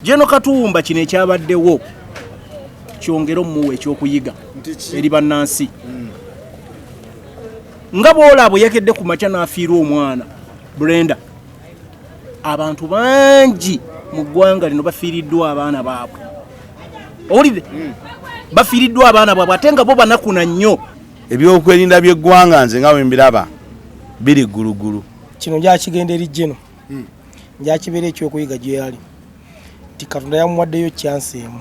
General Katumba kino ekyabaddewo kyongere omuwa ekyokuyiga eri bannansi nga bwolaba bwe yakedde ku makya n'afiirwa omwana Brenda. Abantu bangi mu ggwanga lino bafiiriddwa abaana baabwe, owulidde? Bafiiriddwa abaana baabwe ate nga bo banakuna nnyo. Ebyokwerinda by'eggwanga, nze nga bwe mbiraba, biri ggulugulu. Kino njakigenda eri General, njakibeera ekyokuyiga gyeyali nti Katonda yamuwaddeyo chance emu,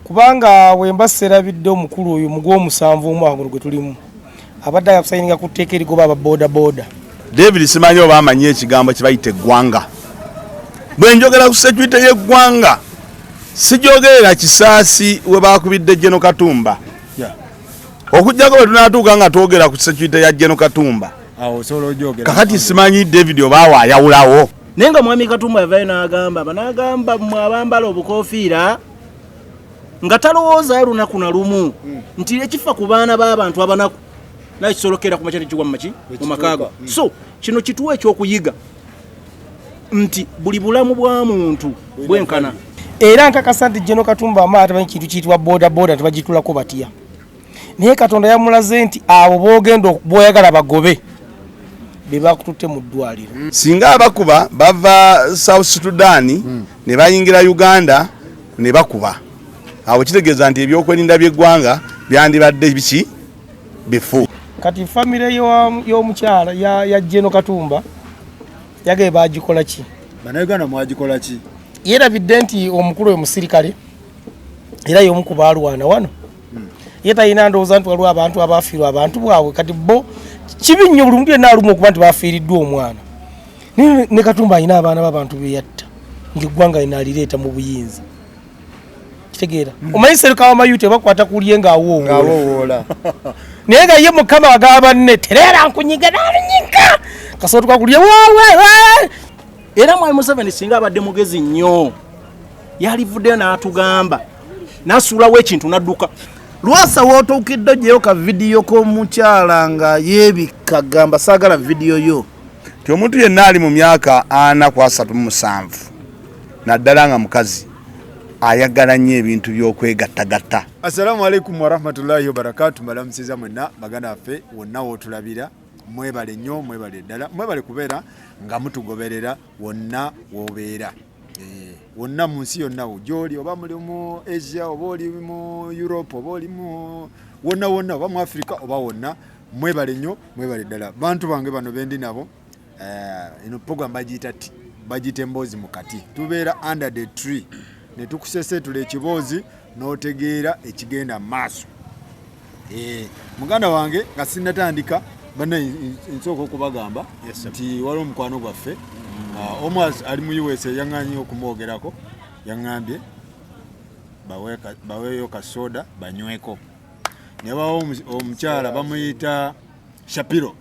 kubanga bwemba serabidde, omukulu oyo mu Gw'omusanvu omwaka guno gwe tulimu abadde ayakusayininga ku tteeka erigoba aba boda boda. David, simanyi oba amanyi ekigambo kye bayita eggwanga. Bwe njogera ku security y'eggwanga, sijogerera Kisaasi we bakubidde General Katumba, okugjako bwe tunaatuuka nga twogera ku security ya General Katumba. Awo osobola ojogera. Kakati simanyi David oba awo ayawulawo. Naye nga mwami Katumba yavayo n'agamba n'agamba mmwe abambala obukofiira, nga talowoozayo lunaku na lumu nti ekifa ku baana b'abantu abanaku naye kisolokera ku makya tekigwa mumaki mu maka go. So kino kituwa ekyokuyiga nti buli bulamu bwa muntu bwenkana. Era nkakasa nti General Katumba amaata tamanyi kintu kiyitibwa boda boda, tebagitulako batya, naye Katonda yamulaze nti abo bogenda boyagala bagobe be bakututte mu ddwaliro. Singa abakuba bava South Sudan ne bayingira Uganda ne bakuba, awo kitegeeza nti ebyokwerinda by'eggwanga byandibadde biki bifu. Kati famire y'omukyala ya General Katumba yagaye bagikola ki? Bannayuganda, mwagikola ki? Yerabidde nti omukulu oyo musirikale era y'omu ku baalwana wano. Ye talina ndowooza nti waliwo abantu abafiirwa abantu bwabwe. Kati bo kibi nnyo, buli muntu yenna alumwa okuba nti bafiiriddwa omwana. Naye ne Katumba alina abaana b'abantu beyatta ng'eggwanga lino alireeta mu buyinza. Kitegeera, omanyi Serika w'amayuti bakwata kulye ng'awoowoola. Ng'awoowoola. Naye nga ye Mukama agaba banne, tereera nkunyiga nalunyika kasootuka kulye waawe. Era mwami Museveni singa abadde mugezi nnyo, yalivuddeyo n'atugamba n'asuulawo ekintu n'adduka. Lwasa, wootuukidde ogyeyo ka vidiyo k'omukyala nga yeebikka, gamba saagala vidiyo yo. Ti omuntu yenna ali mu myaka 4 ku 37, naddala nga mukazi, ayagala nnyo ebintu by'okwegattagatta. Assalamu alaikum warahmatullahi wabarakatu. Mbalamusiza mwenna baganda baffe wonna wootulabira. Mwebale nnyo, mwebale ddala, mwebale kubeera nga mutugoberera wonna wobeera. Wonna mu nsi yonna gyoli, oba muli mu Asia, oba oli mu Europe, oba oli mu wonna wonna, oba mu Africa, oba wonna, mwebale nnyo, mwebale ddala. Bantu bange bano bendi nabo, eno program bagiyita bagiyita Emboozi mu Kati. Tubeera under the tree ne tukuseseetula ekiboozi n'otegeera ekigenda mu maaso. Muganda wange, nga sinnatandika, banna, nsooka okubagamba nti waliwo omukwano gwaffe, omu ali mu USA, yaŋŋanye okumwogerako, yaŋŋambye baweeyo kasoda banyweko. Ne bawo omukyala bamuyita Shapiro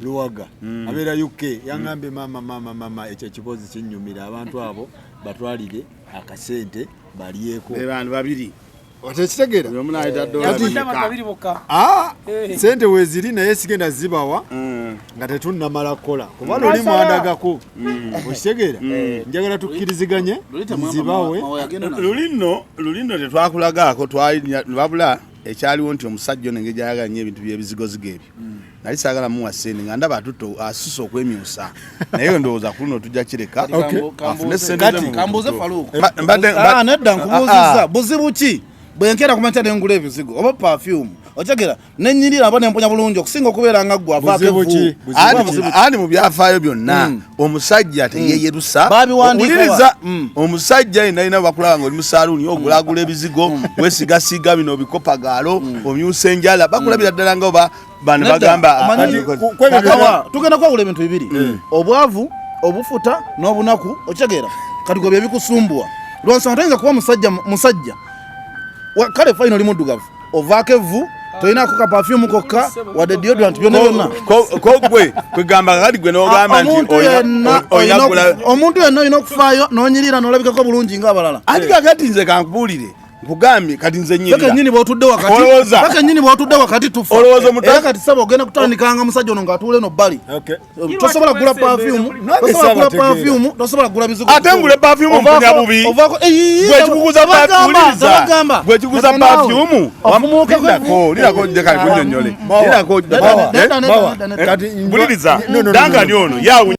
Luwaga, abeera UK, yaŋŋambye, "Maama, maama, maama, ekyo ekiboozi kinyumira abantu abo, batwalire akasente balyeko." Be bantu babiri. Otekitegeera? Buli omu n'ayita dola Kati- mmeka? Babiri bokka. Ah, sente weeziri, naye sigenda zibawa nga tetunnamala kukola, kuba luli mwandagako. Okitegeera? Njagala tukkiriziganye nzibawe. Luli nno tetwakulagaako, twali wabula ekyaliwo nti omusajja ono engeri gyayagala nnyo ebintu by'ebizigozigo ebyo, nali saagala muwa sente nga ndaba atutte asusse okwemyusa, naye ndowooza ku luno tujja kireka afune sente ze mu Kambuuze buto. Faluuku. Mbadde Ah, nedda, nkubuuzizza, buzibu ki bwenkeera kumakya nengula ebizigo oba perfume, otegera, nenyirira aba nemponya bulungi okusinga okubeera nga ggwe avaako Buzibu evvu? ki? Buzibu Anti mu byafaayo byonna omusajja teyeyerusa. Babiwandiika wa? Wuliriza, omusajja yenna alina bakulaba nga oli mu saaluuni ogulagula ebizigo, wesigasiga bino bikopagaalo, omyusa enjala, bakulabira ddala nga oba bano Nedda, bagamba omanyi- Kakawa, tugenda kwawula ebintu bibiri: obwavu, obufuta n'obunaku. Okitegeera? Kati gwe byebikusumbuwa lwansonga toyinza kuba musajja musajja kale fine oli muddugavu, ovaako evvu, tolinako ka perfume kokka wadde deodorant, byonna byonna. Ko gwe kwegamba kakati gwe n'ogamba nti Omuntu yenna olina omuntu yenna olina okufaayo n'onyirira n'olabikako bulungi ng'abalala. Anti kakati nze kankubuulire. Nkugambye kati nze Ffe kennyini bw'otudde wakati, Olowooza? ffe kennyini bw'otudde wakati tufa. Olowooza omuntu- Era kati saba ogenda kutandikanga musajja ono ng'atuula eno bbali. Okay. Tosobola kugula perfume, Nange tosobola kugula saabategeera. perfume, tosobola kugula bizigo. Ate ngule perfume mpunya bubi. Ovaako eyi. Gwe kikuguza Tabagamba, tabagamba. gwe kikuguza Leka naawe. perfume. Ofumuukeko Lindako, lindako nje kale kunnyonnyole. Lindako, Nedda, eh? nedda, Bawa. nedda, nedda. Kati Buliriza. No, no, no, Duncan no, no. ono yawunya.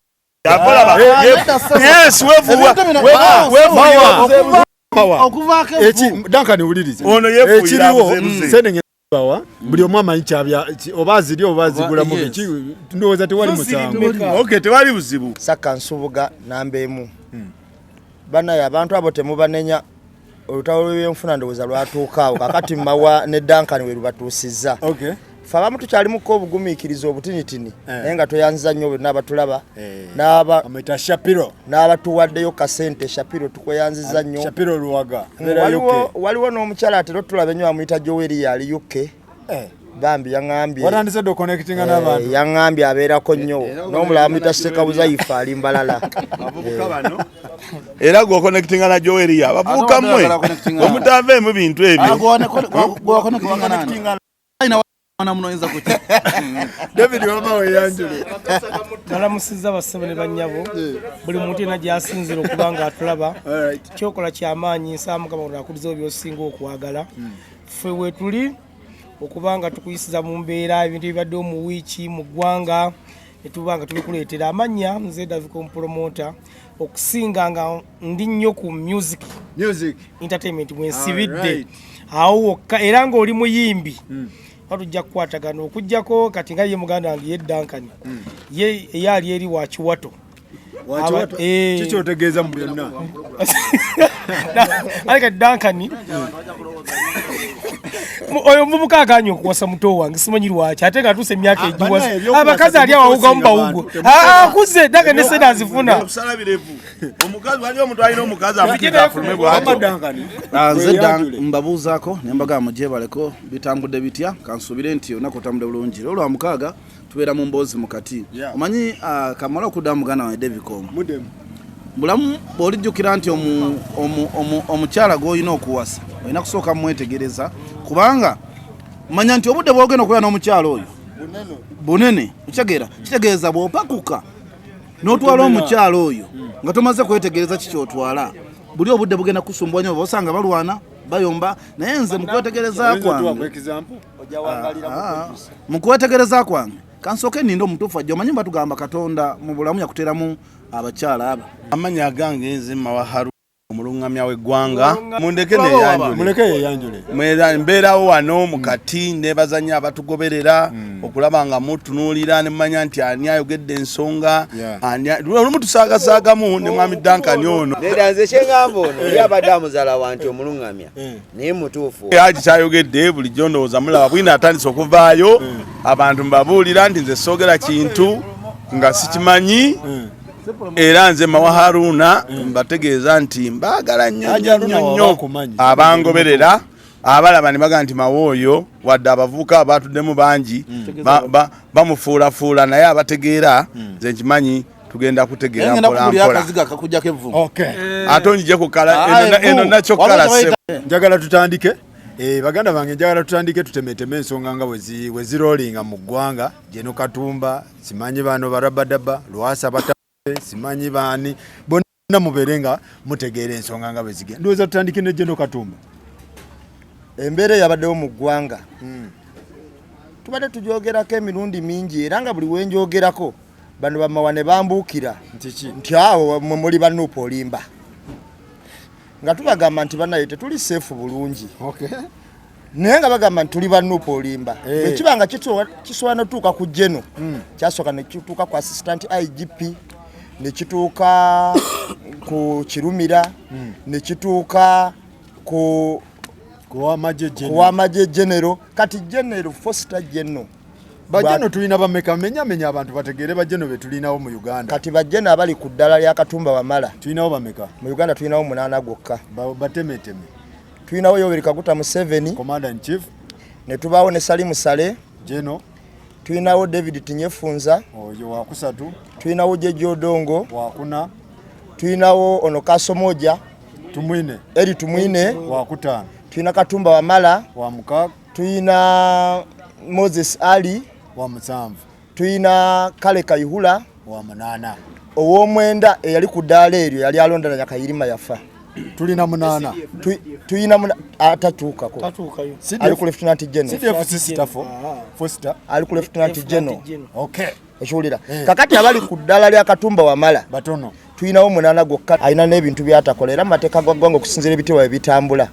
Akolaba. Nedda, sasa. Yes, weefuwa. Ebintu bino- Weefuwa. Bawa, Weefuwa. Bawa. Okuvaako Eki evvu. Duncan wuliriza. Ono yeefuuyira Ekiriwo abuzeebuze. Ssenenge bawa buli omu amanyi kyabya oba azirya oba azigula mu Yes. biki ndowooza tewali musango. Okay, tewali buzibu. Saka Nsubuga namba emu. Banaye abantu abo temubanenya, olutalo lw'ebyenfuna ndowooza lwatuuka awo kakati Mawa ne Duncan we lubatuusizza. Okay. Ffe abamu tukyalimuko obugumiikiriza obutinitini, naye nga toyanziza nnyo bonna abatulaba Eh. n'aba Amwita Shapiro. n'abatuwaddeyo kasente. Shapiro, tukweyanziza nnyo. Shapiro Luwaga. Abeera Waliwo UK. waliwo n'omukyala atera otulaba ennyo, amuyita Joeli, ali UK. Eh. Bambi yaŋŋambye Watandise dde oconnectinga n'abantu. Yaŋŋambye abeerako nnyo n'omulala amuyita Sekabuzayifa, ali Mbalala. Era gwe okonectinga na Joeria. Abavubuka Ate mmwe oyagala connectinga. omutaveemu bintu ebyo. Gwe wakonectinga nani? Alina wana muno oyinza kutya? David wama weyanjule. Balamusizza bassebo ne bannyabo, buli muntu yenna gy'asinzira okuba nga atulaba. Alright. Kyokola kyamaanyi, nsaba Mukama Katonda akudizewo by'osinga okwagala. Ffe weetuli okuba nga tukuyisiza mu mbeera ebintu ebibaddewo mu wiiki mu ggwanga, ne tuba nga tubikuleetera. Amannya nze Daviko Mupromota, okusinga nga ndi nnyo ku music Music. entertainment mwensibidde Alright. awo wokka. Era ng'oli muyimbi oba tujja kukwatagana, okugjako kati nga ye muganda wange ye Duncan, ye eyali eri wa Kiwato. Wakiwato. Eh. Kiki otegeeza mu byonna? Ale kati Duncan oyo omuvubuka aganye okuwasa muto wange, simanyi lwaki, ate nga atuuse emyaka Ah, egiwasa. bannaye, ebyokuwasa Abakazi ali awawugamu temukosinga bawugwe. bantu. Akuze Duncan ne sente azifuna. Okusala birevu. Omukazi waliwo omuntu alina omukazi amukiriza afulume Wama bw'atyo. Duncan. Ah, nze dda Weyanjule. mbabuuzaako ne mbagamba mugyebaleko, bitambudde bitya? Kansuubire nti olunaku otambudde bulungi. Leero lwa mukaaga, tubeera mu mboozi mukati. Yeah. Omanyi kamala okuddamu muganda wange Davicom. Mudemu. Bulamu bw'olijjukira nti omukyala gw'olina okuwasa olina kusooka mwetegereza, kubanga manya nti obudde bw'ogenda okubeera n'omukyala oyo bunene. Okitegeera? Kitegeeza bw'opakuka n'otwala omukyala oyo nga tomaze kwetegereza kikyotwala, buli obudde bugenda kusumbwa nnyo, osanga balwana, bayomba. Naye nze mu kwetegereza Oyinza otuwa ku kwange example? Ah, mu kwetegereza kwange kansooke ninde omutuufu ajja. Omanyi batugamba Katonda mu bulamu yakuteeramu abakyala aba. Amannya agange nze Mawa Haru, omulungamya w'eggwanga. Mundeke neyanjule. Muleke yeyanjule. Mbeerawo wano mukati, nebaza nnyo abatugoberera okulaba nga mutunuulira ne mumanya nti ani ayogedde ensonga. Olumu tusaagasaagamu ne mwami Duncan ono. Nedda, nze kyeŋŋamba ono oli abadde amuzaala wa nti omuluŋŋamya, naye mutuufu. Haji kyayogedde bulijjo ndowooza mulaba bwina atandise okuvaayo. Abantu mbabuulira nti nze soogera kintu nga sikimanyi. Era nze Mawa Haruna, mbategeeza nti mbaagala nnyo Haji nnyo Haruna nnyo waba nnyo. akumanyi. Abangoberera abalaba ne bagaa nti Mawa oyo, wadde abavubuka abatuddemu bangi bamufuulafuula, naye abategeera nze nkimanyi tugenda kutegeera Naye ngenda mpola kukubulira mpola. akazigo akakujjako evvu. Okay. Ate onjije ku kala Ah, eno evvu. nakyo Waliwo kala kye se Njagala tutandike. Baganda bange, njagala tutandike tutemeteme ensonga nga bwe zirolinga mu ggwanga. Geno Katumba, simanyi bano barabadaba Lwasa bata, simanyi baani, bonna mubeere nga mutegeera ensonga nga bwe zigenda. Ndowooza tutandike ne Geno Katumba. Embeera eyabaddewo mu ggwanga tubadde tugyogerako emirundi mingi, era nga buli wenjogerako bano bamawa ne bambuukira Nti ki? nti awo mwe muli banuupu olimba, nga tubagamba nti banaye tetuli safe bulungi, naye nga bagamba nti tuli banuupu olimba. Eh. Bwe kiba nga kisobola notuuka ku geno, kyasooka ne kituuka ku assistant IGP, ne kituuka ku Kirumira, ne kituuka ku Kuwamagye General. kuwamagye genero, kati Genero Foster Geno. Bajeno tulina bameka? Menyamenya abantu bategeere bajeno be tulinawo mu Uganda. Kati bajeno abali ku ddala lya Katumba Wamala Tulinawo bameka? mu Uganda tulinawo munaana gwokka. Batemeteme. Tulinawo Yoweri Kaguta Museveni, Commander in chief. Ne tubaawo ne Salimu Sale. Geno. Tulinawo David Tinyefunza. Oyo wakusatu. Tulinawo Jeje Odongo. Wakuna. Tulinawo ono Kasomoja. Tumwine. Eri Tumwine. Wakutaano. Tulina Katumba Wamala. Wa mukaaga. Tulina Moses Ali. Wa musanvu. Tulina Kale Kayihura. Wa munaana. Ow'omwenda eyali ku ddaala eryo yali alonda na Nyakayirima yafa. Tulina munaana. Tulina atatuukako. Tatuukayo. Ali ku Lieutenant General. CDF sister four. Four star. Ali ku Lieutenant General. Okay. Ekiwulira. Kakati abali ku ddaala lya Katumba Wamala batono. Tulinawo 8 gwokka alina n'ebintu by'atakola era mu mateeka ga ggwanga okusinziira ebitibwa bwe bitambula.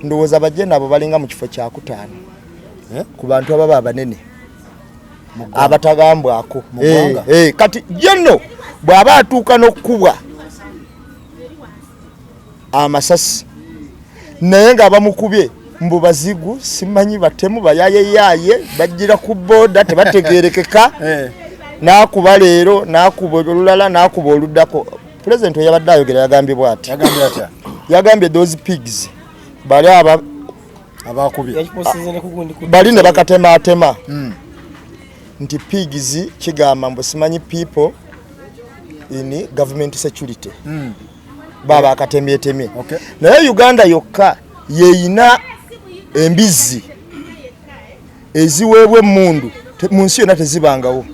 Ndowooza bajje nabo balinga mu kifo kyakutaano ku bantu ababa abanene abatagambwako. Kati General bw'aba atuuka n'okukubwa amasasi naye nga bamukubye mbu bazigu simanyi batemu bayayeyaye bajjira ku boda tebategerekeka n'akuba leero n'akuba olulala n'akuba oluddako. Pulezidenti we yabadde ayogera yagambye bw'ati. Yagambye atya? Yagambye those pigs bali aba abakubye bali ne bakatematema nti pigs kigamba mbu simanyi people in government security baba akatemyetemye. Naye Uganda yokka yeyina embizzi eziweebwa emmundu mu nsi yonna tezibangawo.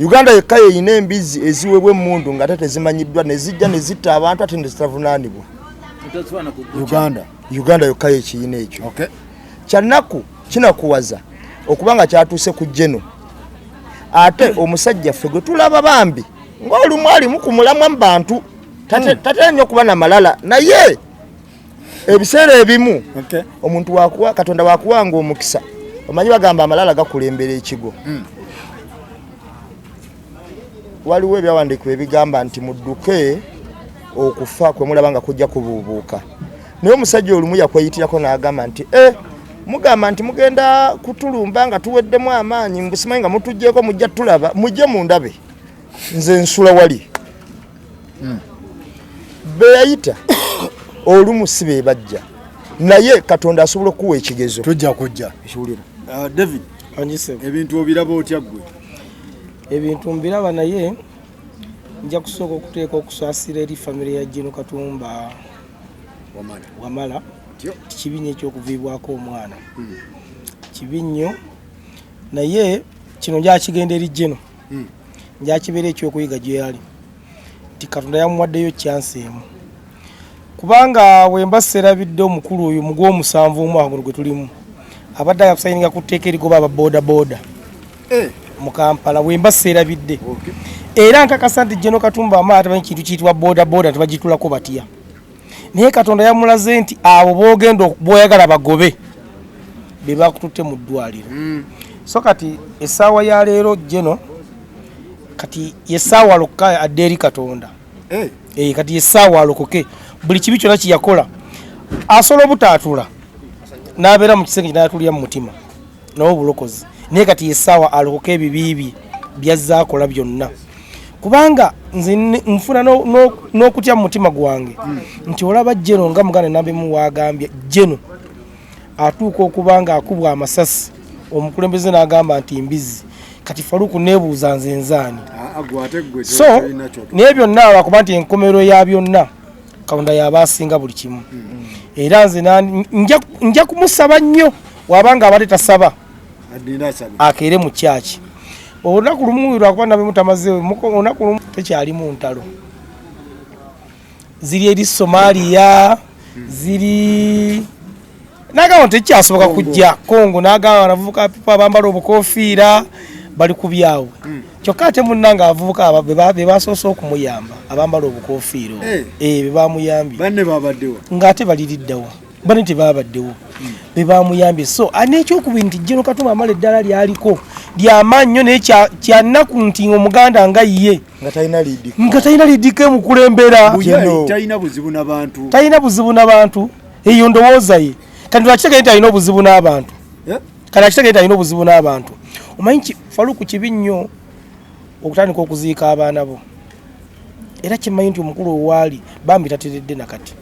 Uganda yokka yeyina embizzi eziweebwa emmundu nga ate tezimanyiddwa ne zijja ne zitta abantu ate ne zitavunaanibwa. Uganda yokka yekiyina ekyo. Kyannaku kinakuwaza okubanga kyatuuse ku General ate omusajja ffe gwe tulaba bambi ng'olumu alimu ku mulamwa mu bantu tatera nnyo kuba na malala naye ebiseera ebimu omuntu wakuwa Katonda wakuwanga omukisa. Omanyi bagamba amalala gakulembera ekigo. Waliwo ebyawandiikibwa ebigamba nti mudduke okufa kwe mulaba nga kujja kubuubuuka. Naye omusajja olumu yakweyitirako n'agamba nti mugamba nti mugenda kutulumba nga tuweddemu amaanyi mbusimanyi nga mutuggyeko mujja tulaba mujje mundabe nze nsula wali. Be yayita olumu si be bajja naye Katonda asobola okuwa ekigezo. Tujja kujja. Ekiwulira. David, ebintu obiraba otya ggwe? Ebintu mbiraba naye nja kusooka okuteeka okusaasira eri famire ya General Katumba Wamala. Kibi nnyo ekyokuviibwako omwana. Kibi nnyo naye kino njakigenda eri General. Njakibeera ekyokuyiga gye yali nti Katonda yamuwaddeyo chance emu. Kubanga bwe mba serabidde omukulu oyo mu gw'omusanvu omwaka guno gwe tulimu abadde ayakusayininga ku tteeka erigoba aba boda boda mu Kampala bwe mba serabidde. Era nkakasa nti General Katumba Wamala tamanyi kintu kiyitibwa boda boda tebagitulako batya. Naye Katonda yamulaze nti abo b'ogenda b'oyagala bagobe be bakututte mu ddwaliro. So kati essaawa ya leero General kati yessaawa alokoka adde eri Katonda. Kati yessaawa alokoke buli kibi kyonna kye yakola asobola obutaatula n'abeera mu kisenge n'atulira mu mutima naye obulokozi. Naye kati yessaawa alokoke ebibi bye byazze akola byonna. Kubanga nze nfuna n'okutya mu mutima gwange nti olaba General nga muganda Nambemu wagambye General atuuka okuba nga akubwa amasasi omukulembeze n'agamba nti mbizzi. Kati Faruku neebuuza nze nzaani. So naye byonna lwakuba nti enkomerero ya byonna Katonda y'aba asinga buli kimu. Era nze nja kumusaba nnyo wabanga abadde tasaba akeere mu kyaki. Olunaku lumu lwakuba Nambemu tamaze olunaku lumu tekyalimu ntalo. Ziri eri Somalia, ziri n'agamba nti tekyasoboka kujja Congo n'agamba abavubuka pipa abambala obukofiira bali ku byabwe. Kyokka ate munnange abavubuka be basoose okumuyamba abambala obukofiira obwo. Be bamuyambye. Banne babaddewo. Ng'ate baliriddawa. Banne tebabaddewo. Be bamuyambye. So n'ekyokubiri nti General Katumba Wamala eddala lyaliko ly'amaanyi nnyo naye kya nnaku nti Omuganda nga ye nga talina liidiko. Nga talina liidiko emukulembera. Talina buzibu n'abantu. Talina buzibu n'abantu. Eyo ndowooza ye. Kati lwaki alina obuzibu n'abantu? Kati akitegere nti alina obuzibu n'abantu. Omanyi Faruku kibi nnyo okutandika okuziika abaana bo. Era kimanyi nti omukulu owaali bambi tateredde na kati.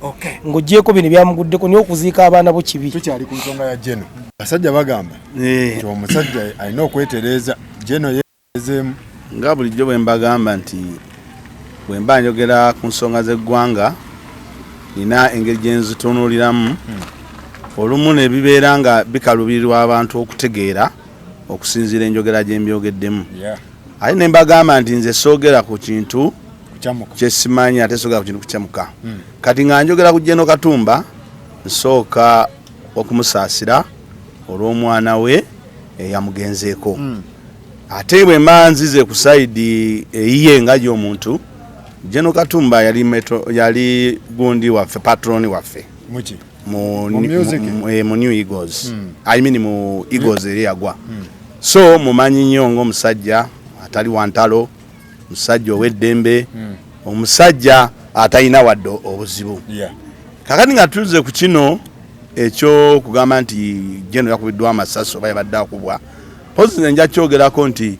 Ng'oggyeeko bino ebyamuguddeko naye okuziika abaana bo kibi. Tukyali ku nsonga ya General. Abasajja bagamba nti omusajja alina okwetereeza. General yeezeemu. Nga bulijjo bwe mbagamba nti bwe mba njogera ku nsonga z'eggwanga nina engeri gye nzitunuuliramu. Olumu ne bibeera nga bikalubirirwa abantu okutegeera okusinziira enjogera gye mbyogeddemu. Ate ne mbagamba nti nze soogera ku kintu kyesimanyi, ate soogera ku kintu kukyamuka. Kati nga njogera ku General Katumba, nsooka okumusaasira olw'omwana we eyamugenzeeko. Ate bwe mba nzize ku sayidi eyiye nga gy'omuntu, General Katumba yali metro, yali gundi waffe, patroni waffe Muki? Mu, Mu music? Mu New Eagles. I mean mu Eagles eri yagwa. So mumanyi nnyo ng'omusajja atali wa ntalo, musajja ow'eddembe, omusajja atalina wadde obuzibu. Kakati nga tuze ku kino ekyokugamba nti General yakubiddwa amasasi oba yabadde akubwa, mpozi nze nja kyogerako nti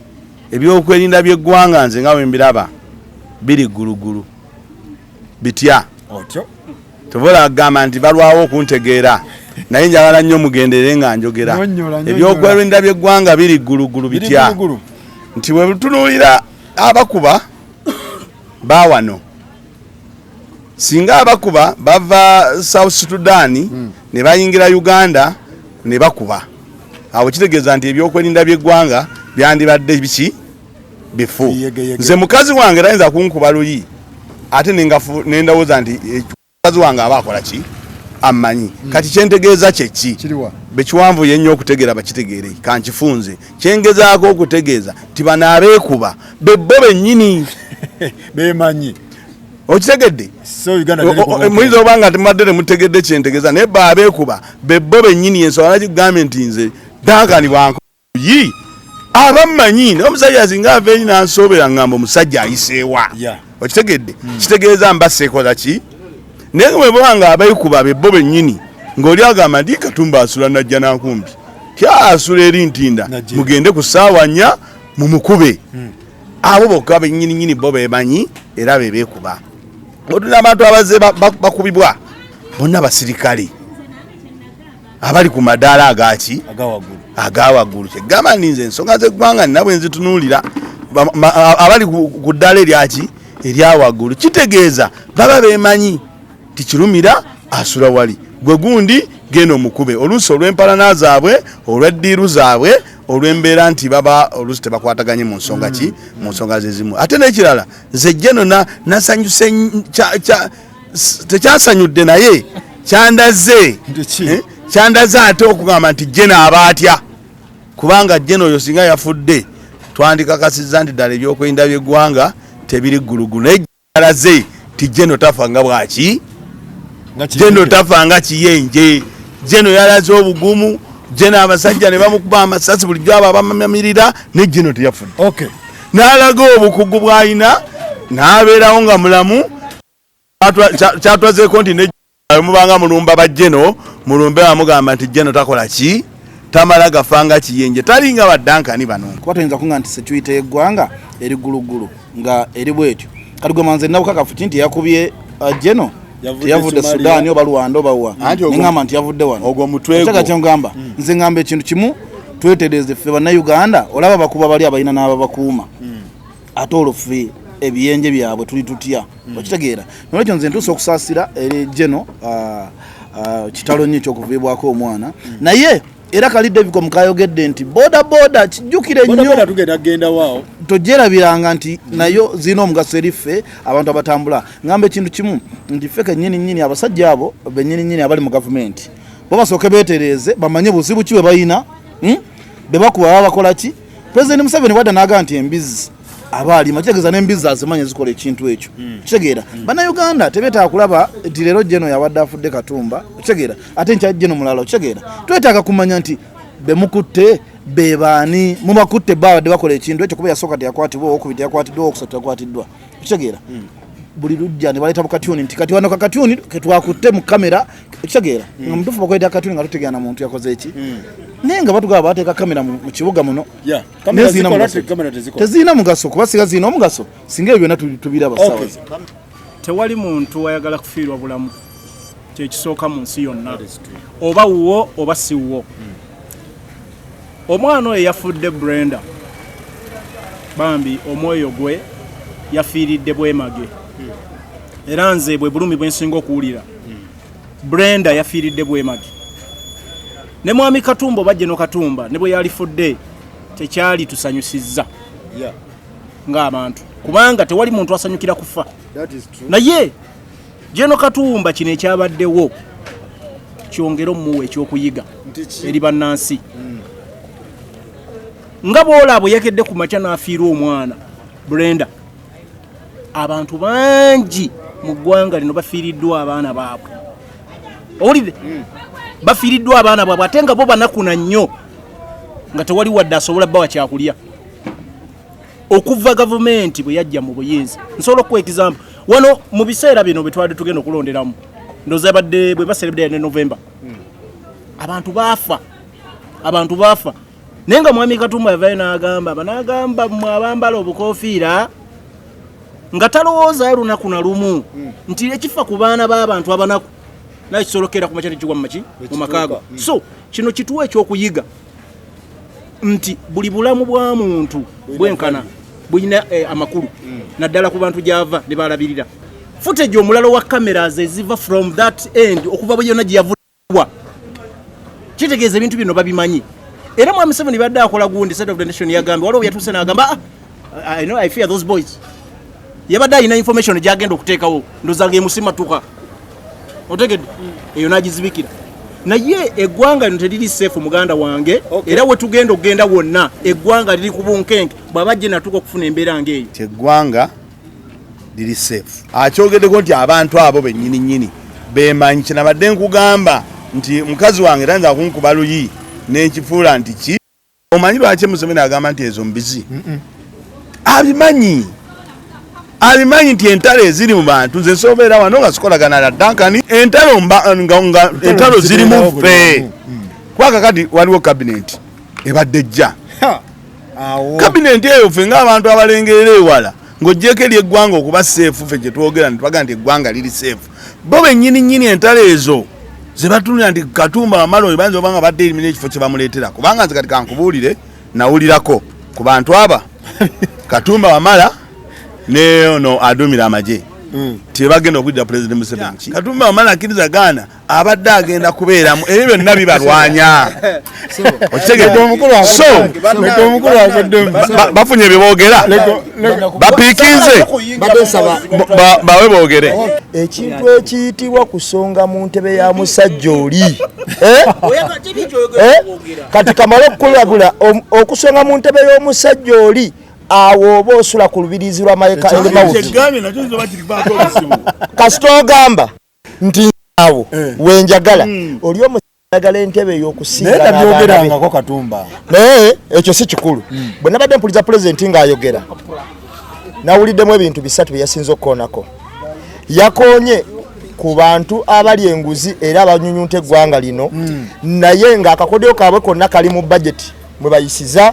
ebyokwerinda by'eggwanga nze nga bwe mbiraba biri ggulugulu. Bitya? Otyo. Tobola kugamba nti balwawo okuntegeera, naye njagala nnyo mugendere nga njogera. Nnyonnyola, nnyonnyola. Ebyokwerinda by'eggwanga biri ggulugulu Biri bitya? ggulugulu. Nti bwe tunuulira abakuba baawano, singa abakuba bava South Sudan ne bayingira Uganda ne bakuba, awo kitegeeza nti ebyokwerinda by'eggwanga byandibadde biki? Bifu. Biyegeyege. Nze mukazi wange tayinza kunkuba luyi ate nendowooza nti mukazi wange aba akola ki, ammanyi. Kati kyentegeeza kyeki? Kiriwa? Bekiwanvuye ennyo okutegeera bakitegeere, kankifunze. Kyengezaako okutegeeza nti bano abeekuba bebbo bennyini bemanyi. Okitegedde? So Uganda teri kuba Muyinza oba nga temubadde temutegedde kyentegeeza, naye bo abeekuba bebbo bennyini. Ensonga nakigambye nti nze Duncan bwankuyi abammanyi, naye omusajja singa ava eri n'ansoobera ngamba omusajja ayiseewa. Okitegedde? Kitegeeza mba seekola ki, naye bwe baba nga abeekuba bebbo bennyini, ng'oli agamba nti Katumba asula najja nankumbi kyasula eri Ntinda, Najja. mugende ku ssaawa 4 mumukube. Abo bokka bennyini nnyini bo bemanyi era be beekuba. Otuna abantu abazze bakubibwa bonna basirikale abali ku madaala agaki agawaggulu. Agawaggulu. Kyegamba nti nze ensonga z'eggwanga nina bwe nzitunuulira, abali ku ddaala eryaki eryawaggulu, kitegeeza baba beemanyi nti Kirumira asula wali, gwe gundi genda omukube. Oluusi olw'empalana zaabwe, olw'eddiiru zaabwe, olw'embeera nti baba oluusi tebakwataganye mu nsonga ki, mu nsonga ze zimu. Ate n'ekirala, nze General nasanyuse tekyasanyudde, naye kyandaze. Nti ki? Kyandaze ate okugamba nti General aba atya, kubanga General oyo singa yafudde twandikakasizza nti ddala ebyokwerinda by'eggwanga tebiri ggulugulu, naye alaze nti General tafa nga bwaki, Nga kiyenje. General tafa nga kiyenje. General yalaze obugumu. General abasajja ne bamukuba amasasi bulijjo abo abamamirira, ne General teyafudde. N'alaga obukugu bw'alina n'abeerawo nga mulamu. Kyatwazeeko nti ne mubanga mulumba ba General, mulumbe bamugamba nti General takola ki, tamala gafa nga kiyenje, talinga ba Duncan bano. Kuba toyinza kuŋŋamba nti security y'eggwanga eri ggulugulu nga eri bwetyo. Kati gwe manze nabukakafu ki nti yakubye General Yavudde teyavudde Somalia. Sudan oba Rwanda oba wa, Anti neŋŋamba nti yavudde wano. ogwo mutwe gwo. Ekyaga kye ngamba, nze ŋŋamba ekintu kimu, twetereeze ffe Bannayuganda. Olaba bakuba bali abalina n'ababakuuma, ate olwo ffe ebiyenje byabwe tuli tutya? Okitegeera? Nolwekyo nze ntuusa okusaasira eri General, kitalo nnyo ekyokuviibwako omwana. Naye era kali David mukayogedde nti boda boda kijjukire Boda nnyo. boda tugenda kugenda waawo. Togyerabiranga nti nayo zirina omugaso eri ffe abantu abatambula. Ngamba ekintu kimu nti ffe kennyini nnyini, abasajja abo bennyini nnyini abali mu gavumenti, bo basooke beetereeze, bamanye buzibu ki bwe balina, Be bakuba baba bakola ki? President Museveni bwadda n'agamba nti embizzi aba alima, kitegeeza n'embizzi azimanye zikola ekintu ekyo. Kitegeera Bannayuganda tebeetaaga kulaba nti leero General yabadde afudde Katumba, kitegeera, ate nkya General mulala. Kitegeera twetaaga kumanya nti bemukutte be baani, mubakutte babadde bakola ekintu ekyo, kuba yasooka teyakwatibwa, owokubiri teyakwatiddwa, owokusatu teyakwatiddwa. Kitegeera buli lujja ne baleeta bukatyuni nti kati wano kakatyuni ketwakutte mu kamera. Kitegeera nga mutuufu bakweta katyuni nga tutegeera na muntu yakoze eki, naye nga batugaba bateeka kamera mu kibuga muno. Kamera Naye zirina zikola, mugaso. kamera tezikola. Tezirina mugaso, kuba singa zirina omugaso singa ebyo byonna tubiraba Okay. ssaawa. Tewali muntu ayagala kufiirwa bulamu, kyekisooka mu nsi yonna, oba wuwo oba si wuwo. Omwana oyo yafudde, Brenda, bambi omwoyo gwe yafiiridde bwemage, era nze bwe bulumi bwe nsinga okuwulira. Brenda yafiiridde bwemage. Ne mwami Katumba oba General Katumba ne bwe yalifudde tekyali tusanyusizza ng'abantu, kubanga tewali muntu asanyukira kufa. Naye General Katumba kino ekyabaddewo kyongere omuwa ekyokuyiga eri bannansi. Nga bw'olaba bwe yakedde ku makya n'afiirwa omwana Brenda, abantu bangi mu ggwanga lino bafiiriddwa abaana baabwe. Owulidde? Bafiiriddwa abaana baabwe ate nga bo banakuna nnyo, nga tewali wadde asobola bawa kyakulya. Okuva gavumenti bwe yajja mu buyinza, nsobola okuwa example wano mu biseera bino bwe twali tugenda okulonderamu, ndowooza yabadde bwe baserebdde ne November, abantu baafa, abantu baafa. Naye nga mwami Katumba yavayo n'agamba n'agamba mmwe abambala obukofiira, nga talowoozayo lunaku na lumu nti ekifa ku baana b'abantu abanaku naye kisolokera ku makya nekigwa mumaki mu makaago. So kino kituwa ekyokuyiga nti buli bulamu bwa muntu bwenkana bulina amakulu, naddala ku bantu gyava ne balabirira. Footage omulala wa cameras eziva from that end okuva bwe yonna gye yavudwa kitegeeza ebintu bino babimanyi. Era mwami Museveni badde akola gundi State of the Nation, yagambye waliwo yatuuse n'agamba, "Ah, I know, I fear those boys." Yabadde alina information gyagenda okuteekawo, ndowooza ng'emusimatuka, otegedde, eyo n'agizibikira. Naye eggwanga lino teriri safe, muganda wange. Era we tugenda okugenda wonna eggwanga liri ku bunkenke bw'aba jje natuuka okufuna embeera ng'eyo. Nti eggwanga liri safe, akyogeddeko nti abantu abo bennyini nnyini bemanyi. Kyenabadde nkugamba nti mukazi wange tayinza kunkuba luyi nenkifuula nti ki. Omanyi lwaki Museveni agamba nti ezo mbizi? Abimanyi, abimanyi nti entalo eziri mu bantu, nze nsobeera wano nga sikolagana na Duncan, entalo nga entalo ziri mu ffe. Kuba kakati waliwo kabineti ebadde ejja, kabineti eyo ffe ng'abantu abalengerera ewala, ng'oggyeko eri eggwanga okuba safe, ffe gye twogera ne tubaga nti eggwanga liri safe, bo bennyini nnyini entalo ezo ze batunulira nti Katumba Wamala oyo bayinza oba nga badde erimina ekifo kye bamuleetera. Kubanga nze kati kankubuulire, nawulirako ku bantu aba Katumba Wamala ne ono aduumira amagye tebagenda okudira Pulezidenti Museveni. Katumba Wamala akkiriza gaana abadde agenda kubeeramu, ebyo byonna bibalwanya, okitegedde? So bafunye bye boogera, bapiikinze bawe boogere. Ekintu ekiyitibwa kusonga mu ntebe ya musajja oli. Eh? Eh? Kati kamale okukulabula, okusonga mu ntebe y'omusajja oli awo oba osula ku lubirizi lwa mayeka erimawuti. Kyegambye nakyo kiyinza oba kirivaako obuzibu. Kasita ogamba nti awo wenjagala, oli omusagala entebe naye ey'okusinga n'abaana be. tabyogerangako Katumba. Naye ekyo si kikulu. Bwe nabadde mpuliza pulezidenti ng'ayogera, nawuliddemu ebintu bisatu bye yasinze okukoonako. Yakoonye ku bantu abali enguzi era abanyunyunta eggwanga lino, naye ng'akakodyo kaabwe konna kali mu bajeti mwe bayisiza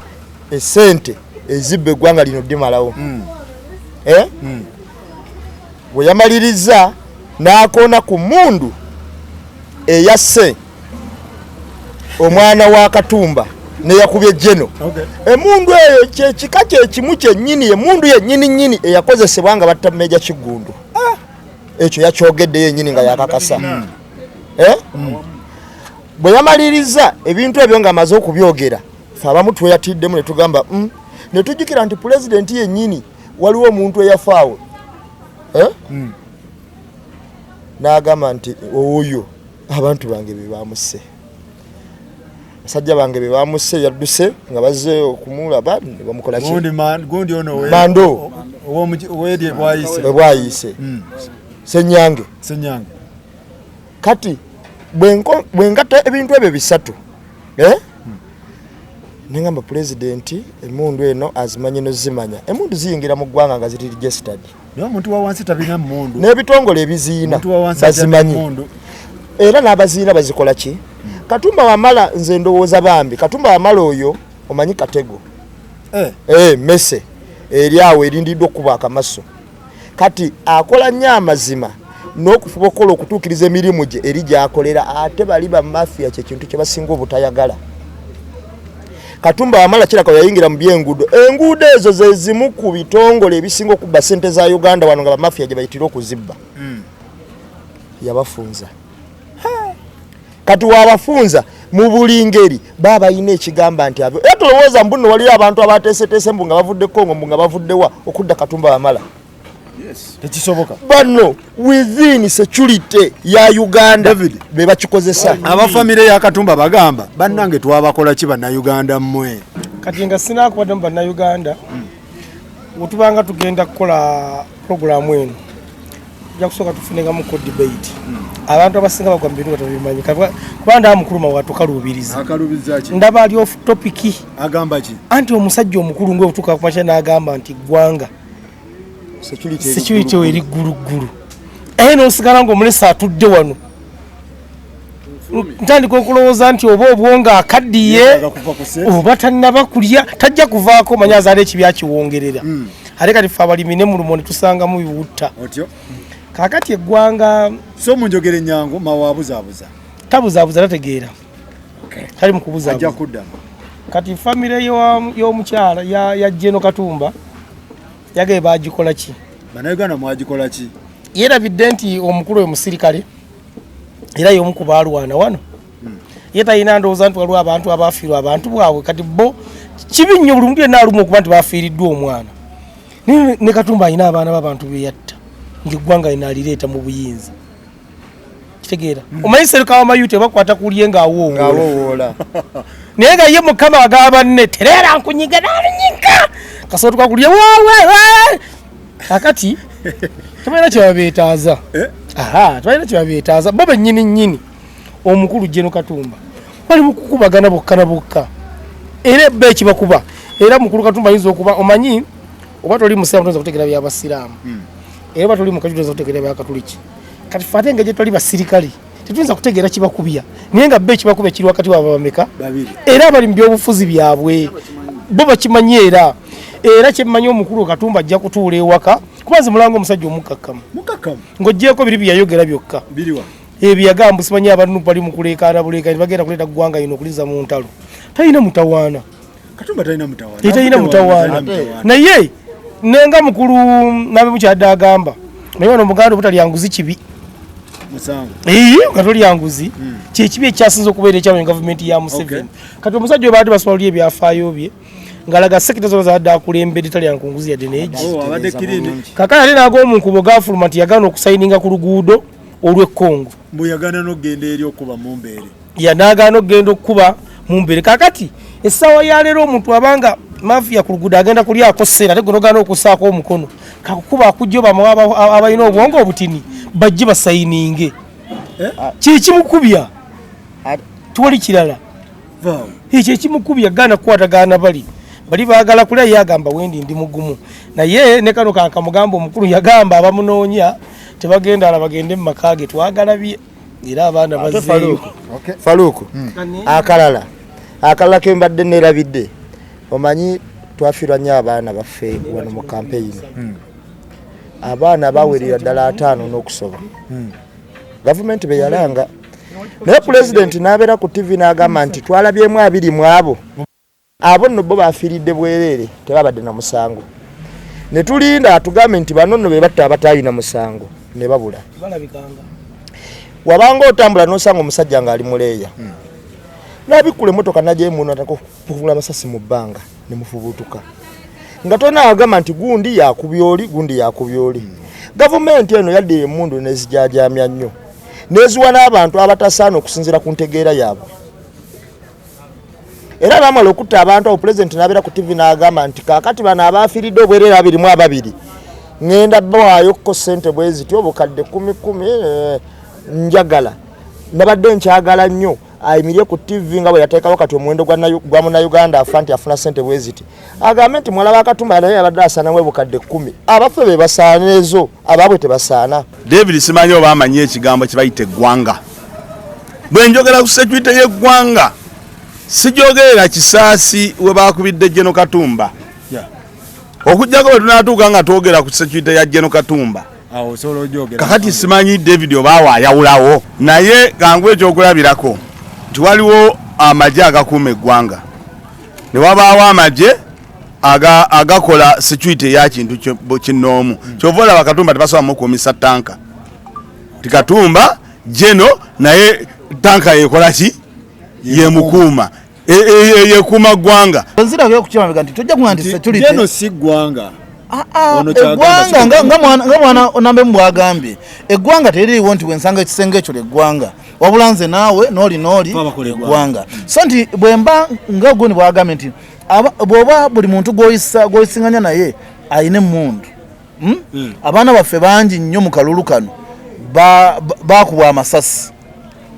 esente ezibba eggwanga lino ddimalawo. Eh? Bwe yamaliriza n'akoona ku mundu eyasse omwana wa Katumba neyakubye jeno. Emundu eyo kyekika kyekimu kyennyini, emundu yennyini nnyini eyakozesebwa nga batta Meja Kiggundu. Ekyo yakyogedde yennyini nga yakakasa. Eh? Bwe yamaliriza ebintu ebyo ng'amaze okubyogera, fe abamu tweyatiddemu ne tugamba, Ne tujjukira nti pulezidenti yennyini waliwo omuntu eyafaawo, eh? N'agamba nti oyo abantu bange be bamusse, basajja bange be bamusse, yadduse nga bazze okumulaba ne bamukola ki? Gundi gundi ono Mando. Ow'eri ebwayise. Ebwayise Senyange. Senyange. Kati bwe ngatta ebintu ebyo bisatu, eh? Nengamba pulezidenti emundu eno azimanyi nozimanya. Emundu ziyingira mu ggwanga nga ziri registered. Naye omuntu wa wansi tabina mmundu. N'ebitongole ebiziina Omuntu wa wansi atalina bazimanyi. mmundu. Era n'abaziina bazikola ki? Katumba Wamala, nze ndowooza bambi Katumba Wamala oyo omanyi katego. Eh, mese eri awo erindiddwa okukuba akamaso. Kati akola nnyo amazima n'okufuba okukola okutuukiriza emirimu gye eri gy'akolera, ate bali bamafiya kyekintu kye basinga obutayagala. Katumba Wamala kiraka yayingira mu byenguudo. Enguudo ezo ze zimu ku bitongole ebisinga okubba ssente za Uganda wano, nga bamafiya gye bayitira okuzibba. Yabafunza. Kati wabafunza Mu buli ngeri baba balina ekigamba nti abo era tolowooza mbu nno waliyo abantu abateeseteese mbu nga bavudde Congo, mbu nga bavuddewa okudda Katumba bamala. Tekisoboka. Bano within security ya Uganda David. be bakikozesa. Abafamire ya Katumba bagamba bannange twabakola ki bannayuganda mmwe? Kati nga sinakubadde mu bannayuganda, wetubanga tugenda kukola puroguramu eno, tujja kusooka tufunegamuko debate. Abantu abasinga bagwa mu bintu nga tebabimanyi. Kuba ndaba mukulu mawatukaluubiriza. Akalubiza ki? Ndaba ali off topic. Agamba ki? Anti omusajja omukulu ngaotuuka kumakya n'agamba nti ggwanga security eri gguluggulu, aye n'osigala ng'omulesi atudde wano, ntandika okulowooza nti oba obwongo akaddiye Yeetaaga kuva ku set. oba tannaba kulya, tajja kuvaako manyi azaala ekibi akiwongerera. Ate kati ffe abalimi ne mulumo ne tusangamu biwutta. Otyo. Kaakati eggwanga So munjogera ennyangu, mawa abuzaabuza. Tabuzaabuza, tategeera, tali mu Ajja kubuzaabuza. kuddamu. Kati famire y'omukyala ya Jeno Katumba yagaye bagikola ki? Bannayuganda mwagikola ki? Yeerabidde nti omukulu oyo musirikale era y'omu ku baalwana wano. Ye talina ndowooza nti waliwo abantu abafiirwa abantu bwabwe. Kati bo kibi nnyo buli muntu yenna alumwa okuba nti bafiiriddwa omwana. Naye ne Katumba alina abaana b'abantu be yatta ng'eggwanga lino alireeta mu buyinza. Kitegeera, omanyi seruka wamayuti bakwata kulye ng'awoowoola. Ng'awoowoola. Naye nga ye mukama agaba banne tereera nkunyiga nalunyika kasootuka kulye wawe. Kakati tebalina kyebabeetaaza. Aha, tebalina kyebabeetaaza bo bennyini nnyini. Omukulu Jeno Katumba bali mu kukubagana bokka na bokka, era ebba ekibakuba. Era mukulu Katumba ayinza okuba omanyi oba toli musiraamu toyinza kutegeera byabasiraamu, era oba toli mukatuliki toyinza kutegeera byakatuliki. Kati fe ate engeri gye twali basirikale tetuyinza kutegeera kibakubya, naye nga bba ekibakubya kiri wakati waabwe bameka? Babiri. Era abali mu byobufuzi byabwe bo bakimanyi. Era kyemmanyi, omukulu Katumba ajja kutuula ewaka, kuba nze mulanga omusajja omukkakkamu. Mukakkamu. Ng'oggyeko biri byeyayogera byokka. Biriwa? Ebyo yagamba simanyi abantu bali mu kuleekaana buleekaani bagenda kuleeta ggwanga lino okuliza mu ntalo. Talina mutawaana. Katumba talina mutawaana. Ye talina mutawaana. Naye nenga mukulu nabe mukyadde agamba, naye wano omuganda obutalya nguzi kibi. Musango. Ee, nga tolya nguzi kyekibi ekyasinze okubeera ekyamanyi gavumenti ya Museveni. Kati omusajja oyo baadde basobola luli ebyafaayo bye ng'alaga sekita zona zaadde akulembedde talya nkunguzi yadde neegi. Oh, abadde kirini. Kakati ate n'ag'omu nkubo gafuluma nti yagaana okusayininga ku luguudo olw'e Congo. Mbu yagaana n'okugenda eri okuba mu mbeere. Yanaagaana okugenda okukuba mu mbeere. Kakati essaawa ya leero omuntu abanga mafiya ku luguudo agenda kulyako sseera, ate gwe nogaana okussaako omukono, kakukuba akujja oba abalina obwongo obutini bajje basayininge. Kikimukubya tewali kirala. Vaawo. Ekyo ekimukubya gaana kukwatagana bali baagala kulya, ye agamba wendi ndi mugumu. Naye ne kano kankamugamba, omukulu yagamba abamunoonya tebagenda ala, bagende mu maka ge twagalabye era abaana Ate bazzeeyo. Faluuku, Faluuku, akalala ke mbadde neerabidde, omanyi twafiirwa nnyo abaana baffe wano mu kampeyini. Abaana bawerera ddala 50 n'okusoba gavumenti be yalanga, naye pulezidenti n'abeera ku TV n'agamba nti twalabyemu 20 mu abo. Abo nno bo bafiiridde bwereere, tebabadde na musango. Ne tulinda atugambe nti bano nno be batta abataalina musango, ne babula. Balabikanga. Wabanga otambula n'osanga omusajja ng'ali muleeya n'abikkula emmotoka nagyemuno atakufula amasasi mu bbanga ne mufubuutuka nga tolina agamba nti gundi yakubya oli, gundi yakubya oli. Gavumenti eno yaddira emmundu nezijajamya nnyo neziwa n'abantu abatasaana okusinziira ku ntegeera yaabwe. Era bamala okutta abantu abo, pulezidenti n'abeera ku TV n'agamba nti kaakati bano abafiiridde obwereere 22 ŋŋenda bawaayo ssente bwe zityo obukadde kumi kumi. Njagala nabadde nkyagala nnyo ayimirye ku TV nga bwe yateekawo kati omuwendo gwa munnayuganda afa nti afuna ssente bwe ziti, agambe nti muwala wa Katumba naye yabadde asaanamu obukadde 10. Abaffe be basaana ezo, abaabwe tebasaana. David simanyi oba amanyi ekigambo kye bayita eggwanga. Bwe njogera ku security y'eggwanga sijogerera kisaasi we bakubidde Jeno Katumba. Okuggyako bwe tunaatuuka nga twogera ku security ya Jeno Katumba. Awo osobola ogyogera. Kakati simanyi David obaawo ayawulawo, naye kangu ekyokulabirako nti waliwo amagye agakuuma eggwanga ne wabaawo amagye agakola security eya kintu kinnoomu. Kyova olaba Katumba tebasobola mukuumisa tanka ti Katumba jeno, naye tanka yekola ki? Yemukuuma yekuuma ggwanga. Nzirayo okukimamega nti tojja kuŋa nti security Geno si ggwanga. Ah, Ono kyagamba eggwanga si- nga mwana onambemu bwagambye, eggwanga teririiwo nti bwensanga ekisenge ekyo lyeggwanga, wabula nze naawe nooli nooli Twabakola eggwanga. eggwanga. So nti bwemba nga goni bwagambye nti bw'oba buli muntu gw'oyisinganya naye ayina emmundu. Abaana baffe bangi nnyo mu kalulu kano bakubwa amasasi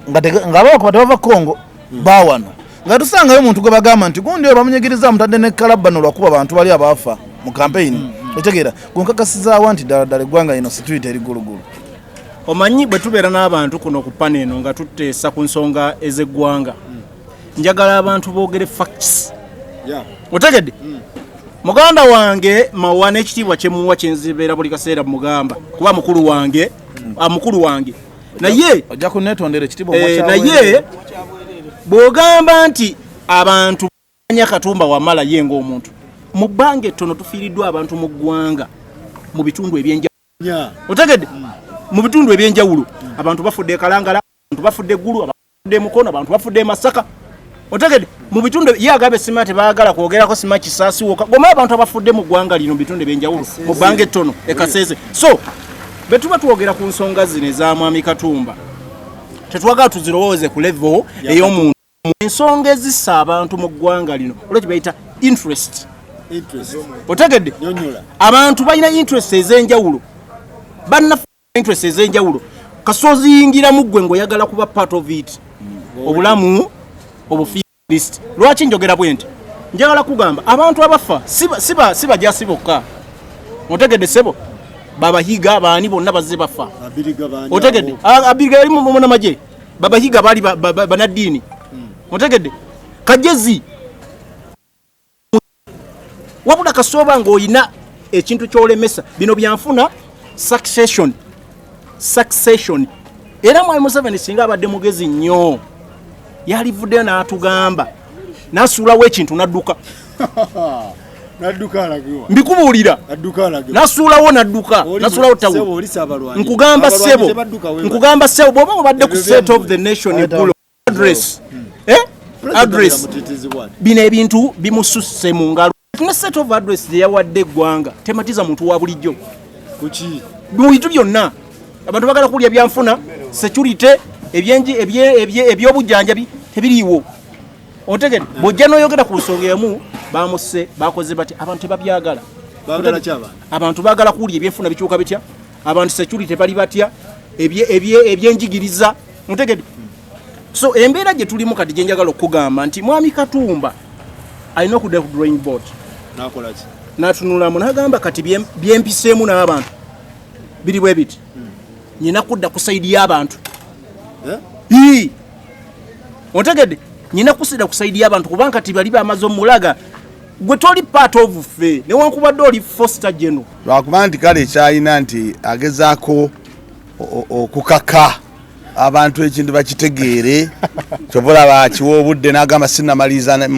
nga ababakuba tebava Congo, bawano nga tusangayo omuntu gwe bagamba nti gundi oyo bamunyigiriza, mutadde ne kalabano lwakuba abantu bali abaafa mu kampeyini. Otegeera, gwenkakasizaawa nti ddala ddala eggwanga lino security eri gulugulu. Omanyi bwe tubeera n'abantu kuno ku pano eno nga tuteesa ku nsonga ez'eggwanga, njagala abantu boogere facts. Otegedde, muganda wange Mawa, n'ekitiibwa kyemuwa kyenzibeera buli kaseera mugamba kuba mukulu wange, mukulu wange, naye ojja kunetondera ekitiibwa. Naye bw'ogamba nti abantu banya Katumba Wamala ye ng'omuntu, mu bbanga ettono tufiiriddwa abantu mu ggwanga mu bitundu ebyenjawulo. Otegedde, mu bitundu ebyenjawulo abantu bafudde e Kalangala, abantu bafudde Eggulu, abantu bafudde e Mukono, abantu bafudde e Masaka. Otegedde, mu bitundu ye agambye sima tebaagala kwogerako, sima Kisaasi woka goma abantu abafudde mu ggwanga lino mu bitundu ebyenjawulo mu bbanga ettono e Kasese. So bwe tuba twogera ku nsonga zino eza mwami Katumba, tetwagala tuzirowooze ku level ey'omuntu. Ensonga ezissa abantu mu ggwanga lino olwo kye bayita interest. Otegedde, abantu balina interest ez'enjawulo, banna interest ez'enjawulo. Kasoziyingiramu ggwe ng'oyagala kuba part of it, obulamu obufiirist. Lwaki njogera bwe nti? Njagala kugamba abantu abafa si bajasi bokka. Otegedde sebo, babahiga baani bonna bazze bafa. Otegedde, Abiriga yali munamagye, babahiga baali banaddiini. Otegedde, Kajezi wabula kasooba ng'olina ekintu ky'olemesa bino byanfuna succession succession. Era mwami Museveni singa abadde mugezi nnyo, yalivuddeyo n'atugamba n'asuulawo ekintu n'adduka. Nadduka alagewa? Mbikubuulira. Adduka alagewa? N'asuulawo n'adduka, n'asuulawo tawulo. Nkugamba ssebo, nkugamba ssebo, bw'oba obadde ku Ebyo State of byammwe. the Nation Ayita- eggulo address, address, bino ebintu bimususse mu ngalo. Ne state of address gye yawadde eggwanga tematiza muntu wa bulijjo Kuki? Mu bintu byonna abantu bagala kulya byanfuna, security, ebyobujjanjabi tebiriiwo. Otegere, bw'ojja n'oyogera ku nsonga emu, bamuse bakoze bati, abantu tebabyagala. Baagala ki abantu? Abantu baagala kuwulya ebyenfuna bikyuka bitya, abantu security bali batya, ebyenjigiriza. Otegedde, so embeera gye tulimu kati gye njagala okugamba nti mwami Katumba alina okudda ku drawing board. Nakola ki? N'atunulamu n'agamba kati byempiseemu n'abantu biri bwe biti, nyina kudda ku side y'abantu. Eh? Ii. Otegedde, nyina kusida ku side y'abantu kubanga kati bali bamaze omulaga gwe toli part of ffe newankubadde oli foster general. Lwakuba nti kale kyalina nti agezaako okukaka abantu ekintu bakitegeere, kyova olaba akiwa obudde n'agamba sinnamaliriza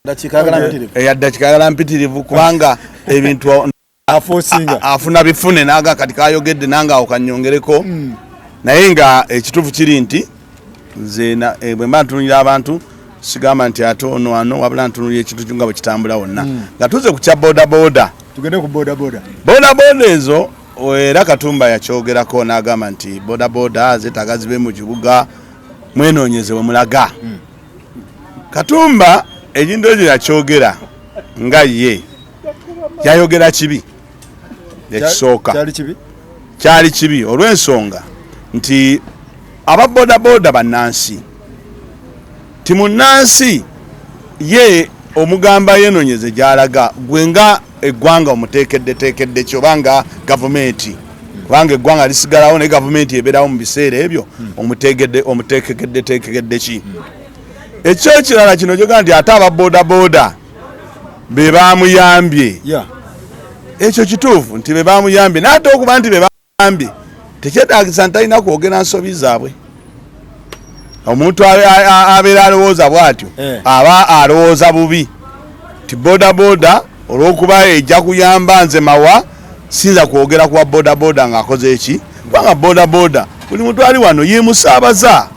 Dakiika ayagala mpitirivu. Eya ddakiika ayagala mpitirivu kubanga ebintu Aforcinga. Afuna bifune naga kati kayogedde nange awo kanyongereko. Naye nga ekituufu kiri nti nze bwe mba ntunulira abantu sigamba nti ate ono ano, wabula ntunulira ekintu nga bwe kitambula wonna. Nga tuze ku kya bodaboda, Tugende ku bodaboda. Bodaboda ezo era Katumba yakyogerako n'agamba nti bodaboda zeetaaga zibe mu kibuga, mwenoonyeze we mulaga. Katumba ekintu ekyo yakyogera nga ye yayogera kibi ekisooka. Kyali kibi. Kyali kibi olw'ensonga nti aba bodaboda bannansi, ti munnansi ye omugamba yenonyeze gyalaga. Gwe nga eggwanga omuteekeddeteekedde ki oba nga gavumenti, kubanga eggwanga lisigalawo naye gavumenti ebeerawo mu biseera ebyo, omutegedde omuteekeddeteekedde ki? Ekyo ekirala kino kyogaa nti ate aba bodaboda be bamuyambye. Ekyo kituufu nti be bamuyambye, naye ate okuba nti be bamuyambye tekyetaagisa nti talina kwogera nsobi zaabwe. Omuntu abeera alowooza bw'atyo aba alowooza bubi ti bodaboda olw'okuba ejja kuyamba nze Mawa, siyinza kwogera kuwa bodaboda ng'akoze eki, kubanga bodaboda buli muntu ali wano yemusaabaza.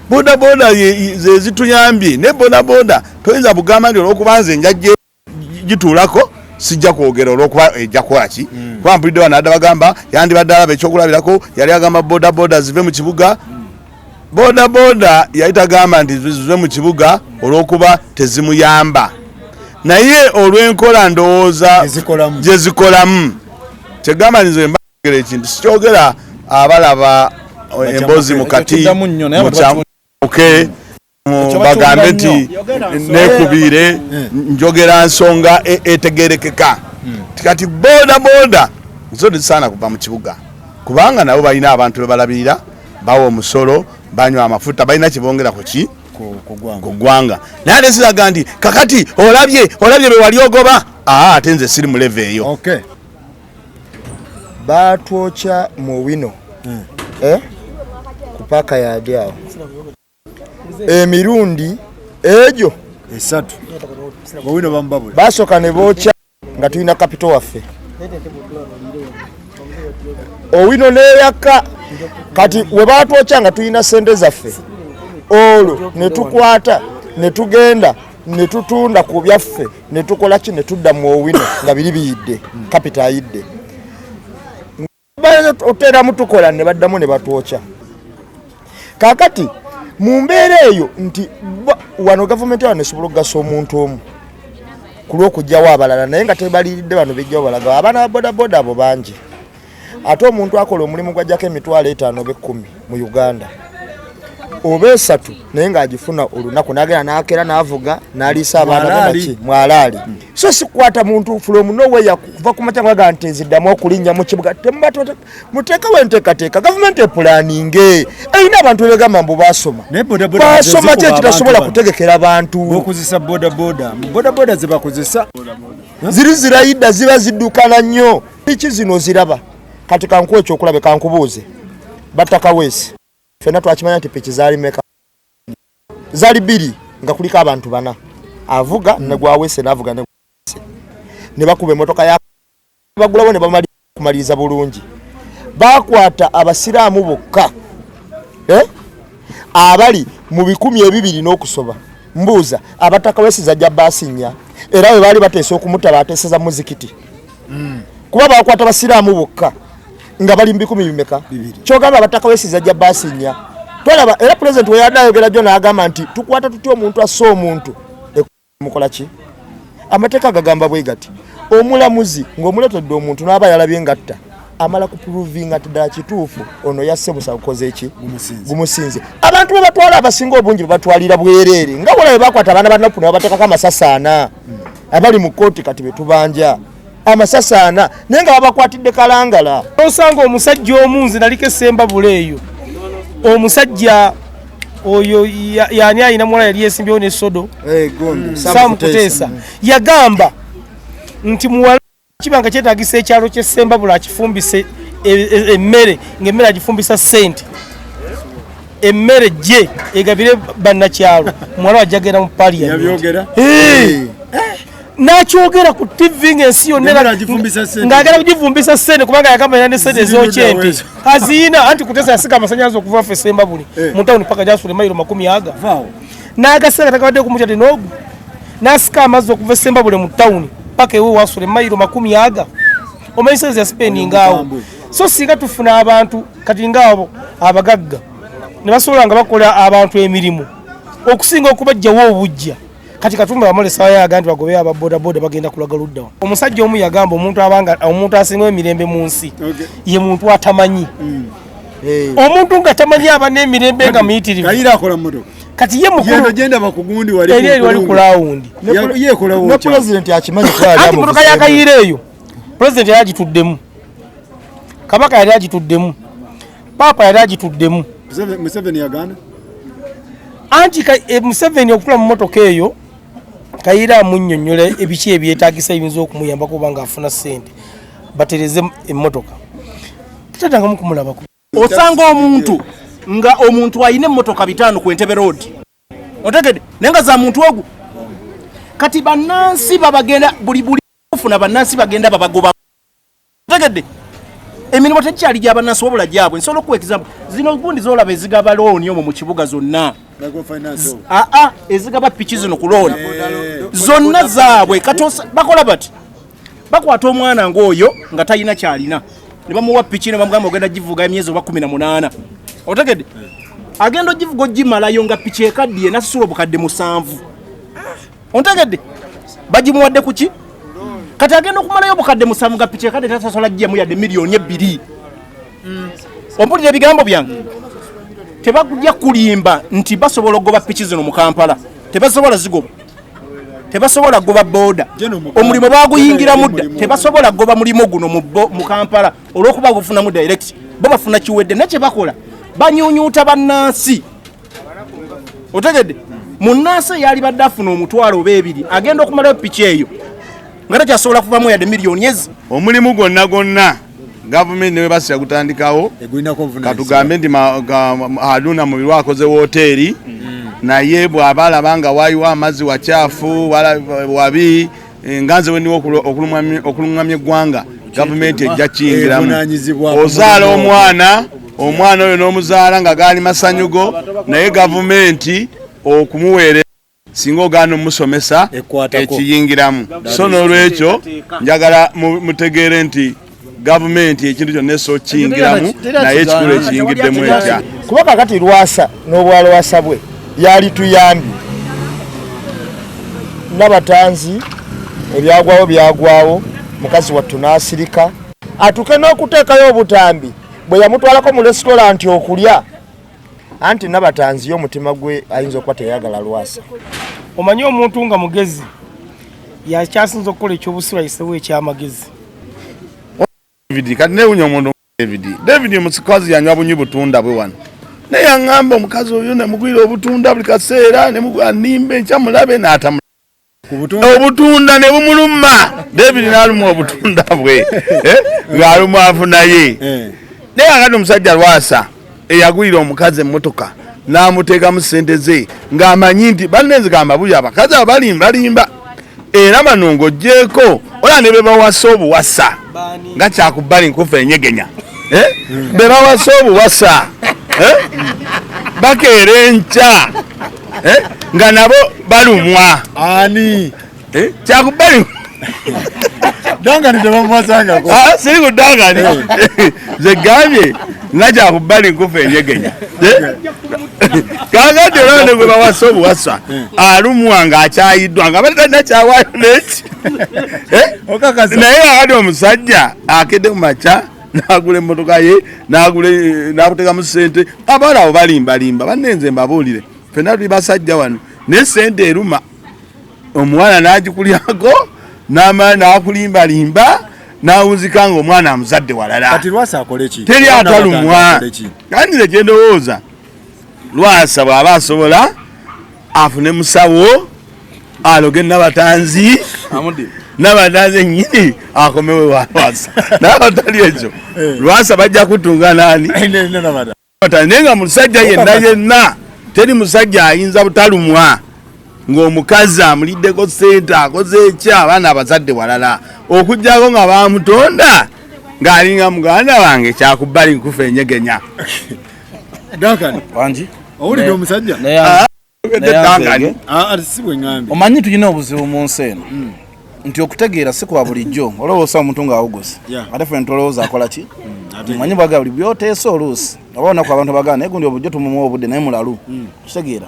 Bodaboda ze zituyambye, ne bodaboda toyinza kugamba nti olwokuba nze nja gituulako sijja kwogera olwokuba ejja kukola ki. Kuba mpulidde wano adda bagamba yandibadde alaba ekyokulabirako, yali agamba bodaboda zive mu kibuga. Bodaboda yali tagamba nti zive mu kibuga olwokuba tezimuyamba, naye olw'enkola ndowooza Gye zikolamu. Gye zikolamu. Kyegamba nti nze mbagera ekintu sikyogera abalaba emboozi mu kati Ekyo kiddamu nnyo, naye abantu mukyamuke Ekyo bagambe batunda nti nnyo. nekubiire njogera nsonga etegerekeka. Kati boda boda zo tezisaana kuva mu kibuga, kubanga nabo balina abantu bebalabirira, bawa omusolo, banywa amafuta, balina kyebongera ku ki ku ggwanga. Naye ate siraga nti kakati olabye olabye be wali ogoba. Aa, ate nze siri mu level eyo. Okay. Batwokya mu wino, eh? Ku paaka yadi awo emirundi egyo esatu Owino bamubabula. Basooka ne bookya nga tulina kapito waffe Owino neyaka. Kati we batwokya nga tulina sente zaffe, olwo ne tukwata ne tugenda ne tutunda ku byaffe ne tukola ki ne tudda mu Owino nga biri biyidde, kapito ayidde, oteramu tukola ne baddamu ne batwokya. Kakati mu mbeera eyo nti wano gavumenti wano esobola okugasa omuntu omu ku lw'okugyawo abalala, naye nga tebaliridde bano bejjawo balaga abaana ba bodaboda abo bangi. Ate omuntu akola omulimu gwajjako 50,000 oba 10,000 mu Uganda oba 3, naye ng'agifuna olunaku n'agenda n'akera n'avuga n'aliisa abaana be. Mwalaali. Naki mwalaali. So sikwata muntu from nowhere kuva ku makya ngaga nti nziddamu okulinnya mu kibuga. Muteekewo enteekateeka, gavumenti epulaninge erina abantu ebegamba mbu basoma. Naye bodaboda Basoma ki zikuba ekitasobola abantu bano. kutegekera bantu? Bokozesa bodaboda, bodaboda zebakozesa. Ziri zirayidda, ziba ziddukana nnyo. Piki zino ziraba kati kankuwa ekyokulabe, kankubuuze, Batakaweesi fenna twakimanya nti piki zaali meka? Zaali bbiri nga kuliko abantu bana, avuga ne gwawese n'avuga ne gwawese, ne bakuba emotoka ya bagulawo ne bamali kumaliriza bulungi. Bakwata abasiraamu bokka, eh? Abali mu 2000 n'okusoba. Mbuuza, Abatakawesi zajja baasi nnya, era bwe baali bateesa okumutta bateeseza muzikiti, kuba bakwata basiraamu bokka nga bali mu bikumi bimeka? Kyogamba Abatakawesi zajja baasi nnya. Tolaba era pulezidenti weyadde ayogera jjo n'agamba nti tukwata tutya omuntu asse omuntu? Mukola ki? Amateeka gagamba bwe gati: omulamuzi ng'omuleetedde omuntu n'aba yalabye ngatta, amala kuprovinga nti ddala kituufu ono yasse, musango eki gumusinze. Abantu be batwala abasinga obungi bebatwalira bwereere, nga wala bwe bakwata abaana ba NUP ne babateekako amasasi ana abali mu kkooti. Kati betubanja amasasi ana, naye nga babakwatidde Kalangala. Osanga omusajja omu, nze naliko Essembabula eyo, omusajja oyo yani ayina muwala yali yesimbyewo ne Sodo Sam Kuteesa, yagamba nti muwala kiba nga kyetagisa ekyalo ky'Essembabula akifumbise emmere, ng'emmere agifumbisa ssente, emmere gye egabire bannakyalo, muwala wajja genda mu parliament. Yabyogera? N'akyogera ku TV ng'ensi yonna Ng'emmere agifumbisa ssente. Ng'agenda kugifumbisa ssente, kubanga yagamba yina ne ssente Ziri ludda ezokya ente. wezo. Aziina anti Kuteesa yasiga amasanyalaze okuva ffe Sembabule mu tawuni paka gyasula emayiro 20 Vaawo. N'agaseera takabadde kumutya ti n'ogu n'asika amazzi okuva Esembabule mu tawuni paka ewe wasula emayiro 20. Omanyi sente yasipendinga awo? Omukambwe. So singa tufuna abantu kati ngaabo abagagga ne basobola nga bakola abantu emirimu okusinga okubajjawo obujja. Kati Katumba Wamala esawa yaga nti bagobe aba bodaboda, bagenda kulaga luddawa. Omusajja omu yagamba omuntu abanga omuntu asinga emirembe mu nsi ye muntu atamanyi. Omuntu nga tamanyi aba n'emirembe nga muyitirivu. Kayira akola mmotoka. Kati ye Yeno mukulu gyendaba ku gundi wali. Eri eri wali ku lawundi. Yeekolawo. Ne pulezidenti akimanyi kuba yali Anti motoka amuvuzeemu. ya Kayiira eyo pulezidenti yali agituddemu, kabaka yali agituddemu, paapa yali agituddemu. Museveni yagaana. Anti Museveni okutula mu motoka eyo, Kayiira amunnyonnyola ebiki ebyetaagisa ebiyinza okumuyambako oba ng'afuna ssente batereze emmotoka, tatadangamu kumulabako. Osanga omuntu nga omuntu alina emmotoka 500 ku Entebe Road, otegedde, naye nga za muntu ogwo. Kati bannansi babagenda buli buli kufuna, bannansi bagenda babagoba, otegedde. Emirimu tegikyali gyabannansi wabula gyabwe. Nsobola okuwa example, zino gundi zolaba ezigaba looni omwo mu kibuga zonna, aa ezigaba piki zino ku looni zonna zaabwe. Kati bakola bati, bakwata omwana ng'oyo nga talina kyalina ne bamuwa piki ne bamugamba ogenda givuga emyezi oba 18. Otegedde? Agenda ogivuga ogimalayo nga piki ekaddiye, nasasula obukadde 7. Ontegedde? Bagimuwadde kuki? Kati agenda okumalayo obukadde 7 nga piki ekadde, tasasola ggyemu yadde miliyoni 2. Ompulira ebigambo byange? Tebajja kulimba nti basobola okugoba piki zino mu Kampala. Tebasobola zigoba, tebasobola kugoba booda. Omulimu baguyingiramu dda. Tebasobola kugoba mulimu guno mu Kampala olw'okuba gufunamu direct. Bo bafuna kiwedde. Naye kyebakola, banyunyuuta bannansi. Otegedde? Munnansi eyali badde afuna omutwalo oba ebiri, agenda okumalayo piki eyo nga takyasobola kuvamu yadde miliyoni ezi. Omulimu gwonna gwonna gavumenti ne bwe gutandikawo, katugambe nti Haruna Mubiru akoze woteeri, naye bw'aba alaba nga wayiwo amazzi wakyafu, wabi, nga nze wendiwo okulungamya eggwanga, gavumenti ejja kiyingiramu. Ozaala omwana, omwana oyo n'omuzaala nga gaali masanyugo, naye gavumenti okumuweerera singa ogaana omusomesa ekiyingiramu. So n'olwekyo njagala mutegeere nti gavumenti ekintu kyonna eso kiyingiramu, naye ekikulu ekiyingiddemu etya? Kuba kakati Lwasa n'obwalwasa bwe yali tuyambye Nabatanzi, ebyagwawo byagwawo, mukazi wattu n'asirika atuke n'okuteekayo obutambi bwe yamutwalako mu restaurant okulya. Anti Nabatanzi ye omutima gwe ayinza okuba teyayagala Lwasa. Omanyi omuntu nga mugezi yakyasinza okukola ekyobusiru, ayisewo ekyamagezi. David, kati newunya omuntu David. David omukazi yanywa bunywi butunda bwe wano, naye yaŋŋamba omukazi oyo nemugwira obutunda buli kaseera, nemugwa nimba enkya mulabe n'atamula obutunda ne bumuluma. David n'aluma obutunda bwe, ng'aluma afunaye. Naye akati omusajja Lwasa eyagulira omukazi emmotoka n'amuteekamu ssente ze ng'amanyi nti bannenzi gamba buyo abakazi abalimbalimba, era bano ng'oggyeeko ola ne be bawasa obuwasa nga kyakubbali nkufa enyegenya, be bawasa obuwasa bakeera enkya nga nabo balumwa. Ani? Kyakubbali. Dangani tebamuwasangako. Ah, siri ku Dangani, nze gambye nga kyakubbali nkufa enyegenya. Kakati olaba ne gwe bawasa obuwasa alumwa ng'akyayiddwa nga batalina kyawaayo neki. Naye kakati omusajja akedde mu makya n'agula emmotoka ye, n'agula, n'akuteekamu ssente. Abaana abo balimbalimba. Bannenze mbabuulire, ffenna tuli basajja wano, naye ssente eruma. Omuwala n'agikulyako n'amala n'akulimbalimba n'awunzika nga omwana amuzadde walala. Kati Lwasa akole ki? Teri atalumwa. Akole ki? Kandi nze kyendowooza, Lwasa bw'aba asobola afune musawo aloge Nabatanzi, Nabatanzi ennyini akomewe wa Lwasa. Naye abatali ekyo, Lwasa bajja kutunga naani? Naye nga musajja yenna yenna, teri musajja ayinza butalumwa ng'omukazi amuliddeko sente, akoze ekya abaana abazadde walala, okugyako nga bamutonda ng'alinga muganda wange kyakubbali nkufa enyegenya. Duncan, Wangi. owulidde omusajja? Duncan. Ah, ah, si bwe ŋŋambye. Omanyi tulina obuzibu mu nsi eno nti okutegeera si kwa bulijjo. Olowooza omuntu ng'awuguse, ate ffe ntolowooza akola ki? Omanyi bwaga buli byoteesa oluusi oba olunaku abantu bagamba naye gundi obujjo tumuwa obudde, naye mulalu. Kitegeera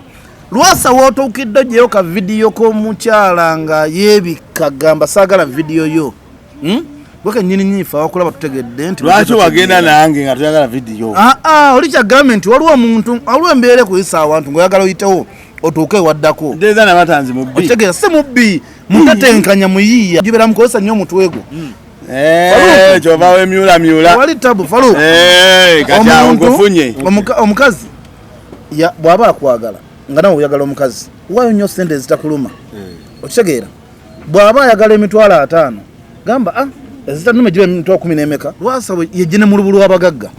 Lwasa wootuukidde ogyeyo ka vidiyo k'omukyala nga yeebikka, gamba saagala vidiyo yo. Gwe kennyini nyiife awakulaba tutegedde nti Lwaki wagenda nange nga toyagala vidiyo? Ah, ah, oli kyagambye nti waliwo omuntu, waliwo embeera ekuyisa awantu ng'oyagala oyitewo otuuke ewaddako. Nteeza Nabatanzi mubbi. Okitegeera? Si mubbi, mutetenkanya, muyiiya, gibeera mukozesa nnyo omutwe gwo. Eh, kyova wemyulamyula. Wali tabu, Faruk. Eh, kati awo Omuntu- nkufunye. Omukazi bw'aba akwagala nga nawe oyagala omukazi, waayo nnyo sente ezitakuluma. Okitegeera? Bw'aba ayagala 50,000, gamba ah, ezitanuma giba emitwalo kumi n'emeka. Lwasa yejje ne mu lubu lw'abagagga.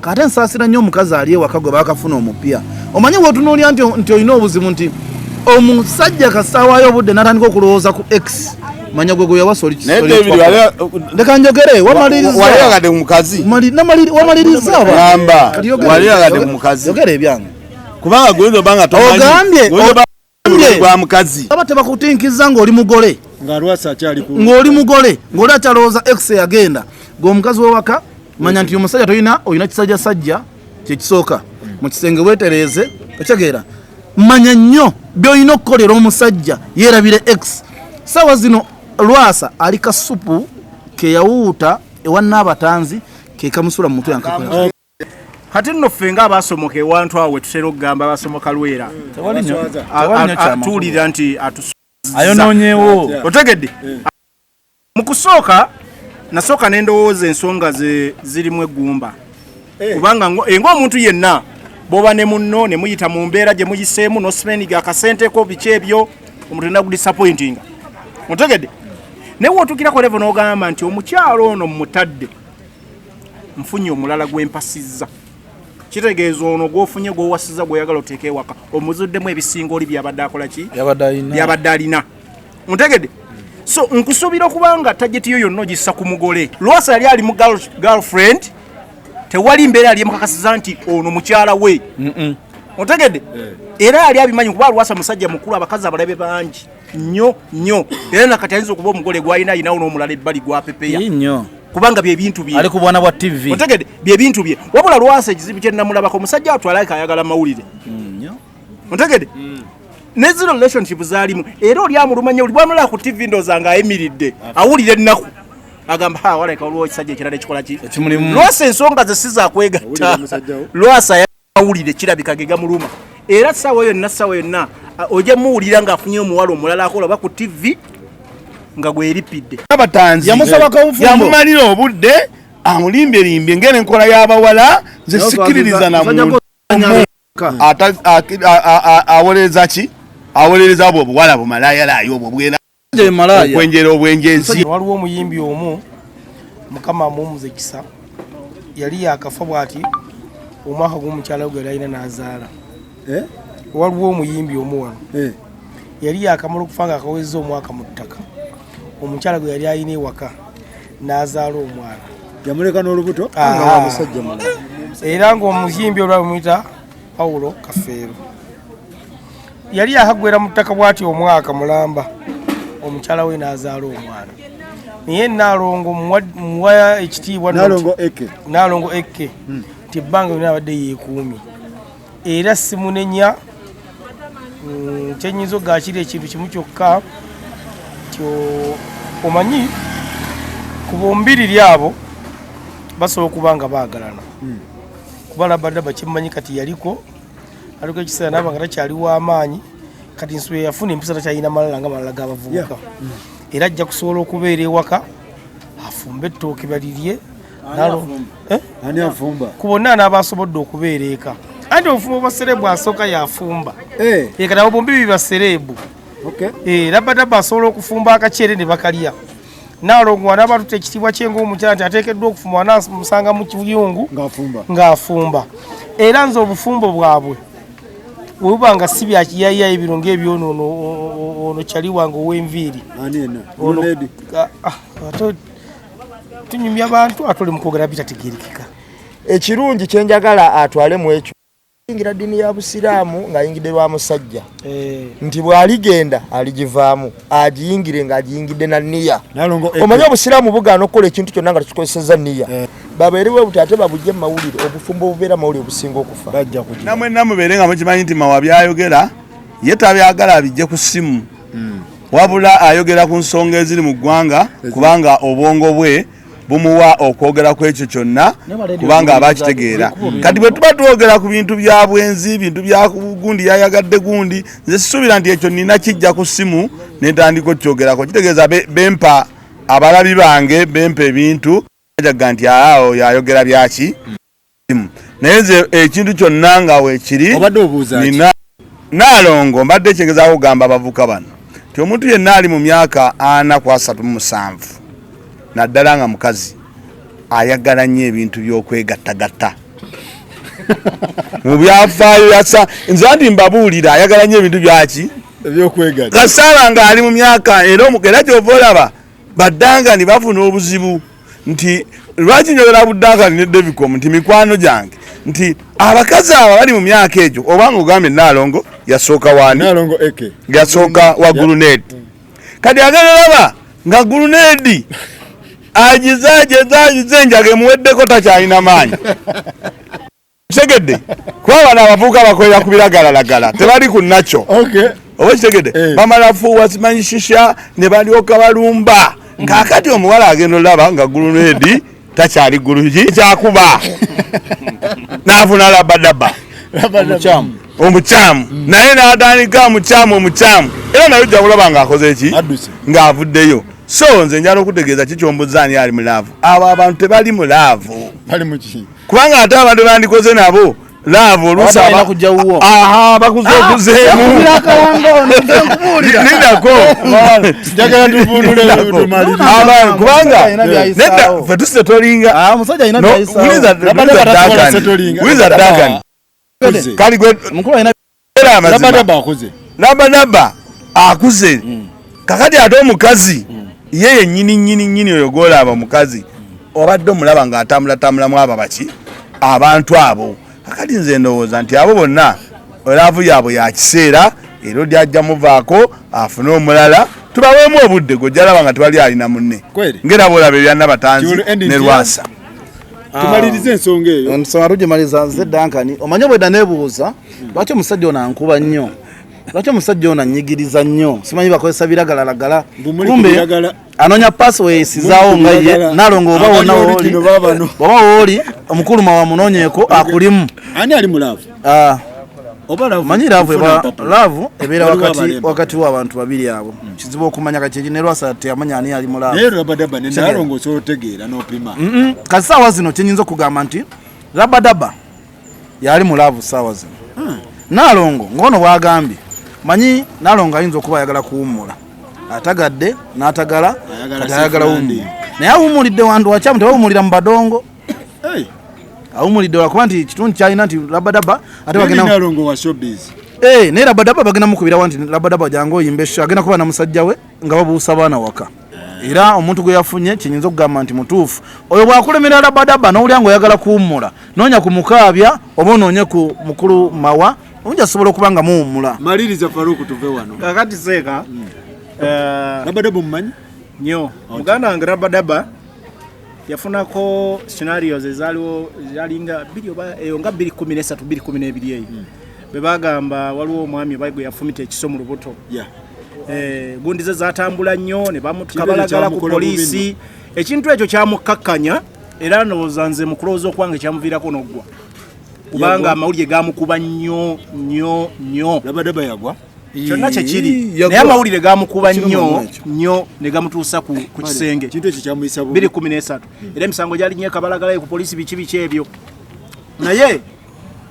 Kate nsaasira nnyo omukazi ali ewaka gwe baakafuna omupya. Omanyi bw'otunuulira nti olina obuzibu nti omusajja kasita awaayo obudde n'atandika okulowooza ku ex. Manya gwe gwe yawasa oli Naye David, leka njogere wamaliriza. Wali oyagadde ku mukazi? Wamaliriza aba. Ngamba, Kati yogera- wali oyagadde ku mukazi? Yogera ebyange. Kubanga gwe oyinza oba nga tomanyi. Ogambye, Gwe oyinza oba ogambye. gwa mukazi. Aba tebakutinkiza ng'oli mugole. Nga Lwasa akyali ku Ng'oli mugole, ng'oli akyalowooza ex yagenda. Gwe omukazi w'ewaka, manya nti omusajja tolina, olina kisajjasajja kyekisooka. Mu kisenge weetereeze, okitegeera. Manya nnyo by'olina okukolera omusajja yeerabire ex. Ssaawa zino Lwasa ali kasupu ke yawuuta ewa Nnaabatanzi ke kamusula mu mutwe yankakola. Kati nno ffe ng'abaasomoka ewantu awo we tutera okugamba abasomoka Lwera. Tewali nnyo- tewali nnyo kyamakulu. Tuwulira nti atusuza. Ayonoonyeewo. Otegedde? Mu kusooka nasooka ne ndowooza ensonga ze zirimu eggumba. Kubanga ng'omuntu yenna bw'oba ne munno ne muyita mu mbeera gye muyiseemu n'osipeniga akasenteko biki ebyo omuntu yenna gudisappointinga. Otegedde? Naye w'otuukirako level n'ogamba nti omukyalo ono mmutadde nfunye omulala gwe mpasizza. Kitegeeza ono gw'ofunye gw'owasizza gw'oyagala oteeke ewaka omuzuddemu ebisinga oli by'abadde akola ki? By'abadde alina. By'abadde alina. Ontegedde? So nkusuubira okuba nga target yo yonna ogissa ku mugole. Lwasa yali ali mu girlfriend, tewali mbeera yali emukakasiza nti ono mukyala we. Ontegedde? Era yali abimanyi kuba Lwasa musajja mukulu, abakazi abalabe bangi nnyo nnyo. Era nakati ayinza okuba omugole gw'alina ayinawo n'omulala ebbali gw'apepeya. Nnyo. Kubanga bye bintu bye. Ali ku bwana bwa TV. Ontegedde? Bye bintu bye. Wabula Lwasa ekizibu kye nnamulabako, omusajja atwala ayagala mawulire. Ontegedde? Ne zino relationship zaalimu era oli amuluma nnyo, buli bw'amulaba ku TV ndowooza ng'ayimiridde awulira ennaku. Agamba, ha, walabika waliwo ekisajja ekirala ekikola ki? Ekimulimu. Lwasa ensonga ze si za kwegatta. Awulira musajja wo. Lwasa awulire kirabika ge gamuluma. Era ssaawa yonna, ssaawa yonna, ojja muwulira ng'afunye omuwala omulala akola oba ku TV nga gweripidde. Abatanzi. Yamusabako obufumbo. Yamumalira obudde, amulimbyelimbye ng'eno enkola y'abawala, nze Naye sikkiririza na omusajja muntu. gw'ozannya Awolereza ki? Awolereza obwo obuwala bumalayalayo obwo bwena. Omusajja ye malaaya. Okwenjera obwenjezi. Waliwo omuyimbi omu, Mukama amuwumuze ekisa, yali yakafa bw'ati omwaka gw'omukyala we gwe yali alina n'azaala. Waliwo omuyimbi omu wano. Yali yakamala okufa ng'akawezza omwaka mu ttaka. Omukyala gwe yali alina ewaka n'azaala omwana. Yamuleka n'olubuto? Nga wa musajja mulala. Era ng'omuyimbi olwa bamuyita Paulo Kafeero. Yali yakagwera mu ttaka bw'ati omwaka mulamba, omukyala we n'azaala omwana. Naye Nnaalongo muwa ekitiibwa nno nti Nnaalongo Eke. Nnaalongo Eke. Nti ebbanga lyonna abadde yeekuumye. Era simunenya, kye nnyinza okugamba kiri ekintu kimu kyokka nti omanyi ku bombiriri abo basobola okuba nga baagalana. Kuba Rabadaba kyemmanyi kati yaliko, aliko ekiseera n'aba nga takyali w'amaanyi, kati Nsubuga yafuna empisa takyalina malala nga malala g'abavubuka. Era ajja kusobola okubeera ewaka afumbe ettooke balirye. Ani afumba? Ku bonna n'abasobodde okubeera eka. Anti obufumbo bwa sereebu asooka y'afumba. Kati abo bombi biba sereebu. Rabadaba asobola okufumba akaceere ne bakalya. Nnaalongo wano aba atutte ekitiibwa kye ng'omukyala nti ateekeddwa okufumba, wanaamusanga mu kiyungu ng'afumba. Era nze obufumbo bwabwe bwe buba nga si bya kiyayiyayi bino ng'ebyonoono ono kyali wange ow'enviiri. Ani yenna? Ono, Lady. Ate tunyumya bantu ate oli mu kwogera bitategeerekeka. Ekirungi kye njagala atwale mu ekyo. Ayingira ddiini ya Busiraamu ng'ayingidde lwa musajja. Nti bw'aligenda aligivaamu, agiyingire ng'agiyingidde na nniya. Nalongo Eke. Omanyi Obusiraamu bugaana okukola ekintu kyonna nga tekikozesezza nniya. Babeerewo buti ate babujje mu mawulire, obufumbo obubeera mu mawulire obusinga okufa. Bajja kugira. Namwe namubeere nga mukimanyi nti Mawa by'ayogera ye tabyagala abijje ku ssimu. Wabula ayogera ku nsonga eziri mu ggwanga kubanga obwongo bwe bumuwa okwogera ku ekyo kyonna kubanga aba akitegeera. Kati bwe tuba twogera ku bintu bya bwenzi, bintu bya gundi yayagadde gundi, nze sisuubira nti ekyo nnina kijja ku ssimu ne ntandika okukyogerako. Kitegeeza bempa abalabi bange, bempa ebintu, bajja nti awo yayogera byaki. Naye nze ekintu kyonna nga weekiri, Obadde obuuza ki? nina Nnaalongo mbadde kyengezaako okugamba abavubuka bano nti omuntu yenna ali mu myaka 47 naddala nga mukazi ayagala nnyo ebintu by'okwegattagatta. Mu byafaayo yasa nze anti mbabuulira ayagala nnyo ebintu byaki? Ebyokwegatta. Kasaala ng'ali mu myaka era era kyova olaba baddangani bafuna obuzibu nti lwaki njogera buddangani ne Devicom nti mikwano gyange nti abakazi abo bali mu myaka egyo, obanga ogambye Naalongo yasooka waani? Nalongo Eke. Yasooka wa Gulunedi. Kati agenda laba nga Gulunedi agize agize agize, enjaga emuweddeko, takyalina maanyi. Kitegedde? Kuba bano abavubuka bakolera ku biragalalagala, tebali ku nakyo. Oba kitegedde? Bamala fuuwa simanyi shisha ne balyoka balumba. Kaakati omuwala agenda olaba nga Gulunedi takyali gulugi kyakuba, n'afuna labadaba Omukyamu. Omukyamu, naye n'atandika omukyamu omukyamu, era naye ojja kulaba ng'akoze ki? Adduse. Ng'avuddeyo. So nze njala okutegeeza kikyombuza ani ali mu love. Abo abantu tebali mu love. Bali muki? Kubanga ate abantu bandikoze nabo love oluusi Abadde alina kujja wuwo. Aha, bakuze okuzeemu. Yakubira akawanga ono, nze nkubuulira. Lindako. Njagala tuvunule. Lindako. Tumalirize. Abantu, kubanga Alina by'ayisaawo. nedda, ffe tusetolinga. Ah, omusajja alina No, by'ayisaawo. wuliriza. Rabadaba Wuliriza. tasobola Duncan. setolinga. Wuliriza Duncan. Akuze. Kali gwe Mukulu alina era amazima. Rabadaba akuze. Rabadaba akuze. Kakati ate omukazi ye yennyini nnyini nnyini oyo gw'olaba omukazi obadde omulaba ng'atambulatambulamu abo baki abantu abo. Kakati nze ndowooza nti abo bonna love yaabwe ya kiseera, era oli ajja muvaako afune omulala. Tubaweemu obudde, gwe nga tewali alina munne. Kweri. Ngera bwolaba ebya Nabatanzi Kiwulu end in ne tears. Lwasa. Tumalirize ensonga eyo. Nsonga tugimaliza. Nze Duncan, omanye obwedda neebuuza lwaki omusajja ono ankuba nnyo, lwaki omusajja ono annyigiriza nnyo, simanyi bakozesa biragalalagala. Mbu muli ku Kumbe biragala. anoonya paasi weeyisizaawo Muli ku nga ye biragala. Nalongo oba Abali wonna wooli, original baabano. oba wooli omukulu mawamunoonyeeko akulimu. Ani ali mu love? Ah, Oba love manyi love kufuna eba mpapula. love ebeera Waliwo wakati abalemba. wakati w'abantu babiri abo kizibu okumanya kati ne Lwasa teyamanya ani ali mu love. Naye Rabadaba ne Nalongo osobola otegeera n'opima. Kati saawa zino kyenyinza okugamba nti Rabadaba yali mu love saawa zino. Naalongo ng'ono bw'agambye, manyi Naalongo ayinza okuba ayagala kuwummula, atagadde n'atagala. Ayagala Kati ayagala self-landing. wummula, naye awummulidde wantu wakyamu, tebawummulira mu badongo. Hey, Awummulidde lwakuba nti kitundu kyalina nti Rabadaba ate naye bagenda Nalongo wa showbiz. Eh, naye Rabadaba bagenda mukubirawo nti Rabadaba jangu oyimbe show, agenda kuba na musajja we nga babuusa baana waka. Era omuntu gwe yafunye kyenyinza okugamba nti mutuufu oyo bwakulemera Rabadaba n'owulira ng'oyagala kuwummula, noonya ku mukaabya oba onoonye ku mukulu Mawa, omungi asobola okuba nga muwummula. Maliriza Faruku, tuve wano. Kakati seeka Rabadaba omumanyi? Nnyo. Muganda wange Rabadaba yafunako scenarios ezaaliwo, zalinga bbiri oba eyo nga 213 212 eyo bwe bagamba waliwo omwami oba gwe yafumita ekiso mu lubuto. Eh, gundi ze zatambula nnyo ne bamutukabalagala ku Kyamukola bubi. poliisi. Ekintu ekyo kyamukkakkanya, era ndowooza nze mu kulowooza okwange kyamuviirako n'oggwa, kubanga Yagwa. amawulire gamukuba nnyo nnyo nnyo. Rabadaba yagwa. Kyonna kyekiri, Yagwa. naye amawulire gamukuba Kiruma nnyo nnyo ekyo. nnyo ne gamutuusa ku kisenge. Kintu ekyo kyamuyisa bubi. 213, era emisango gyali nnyo kabalagala ku poliisi, biki biki ebyo. Naye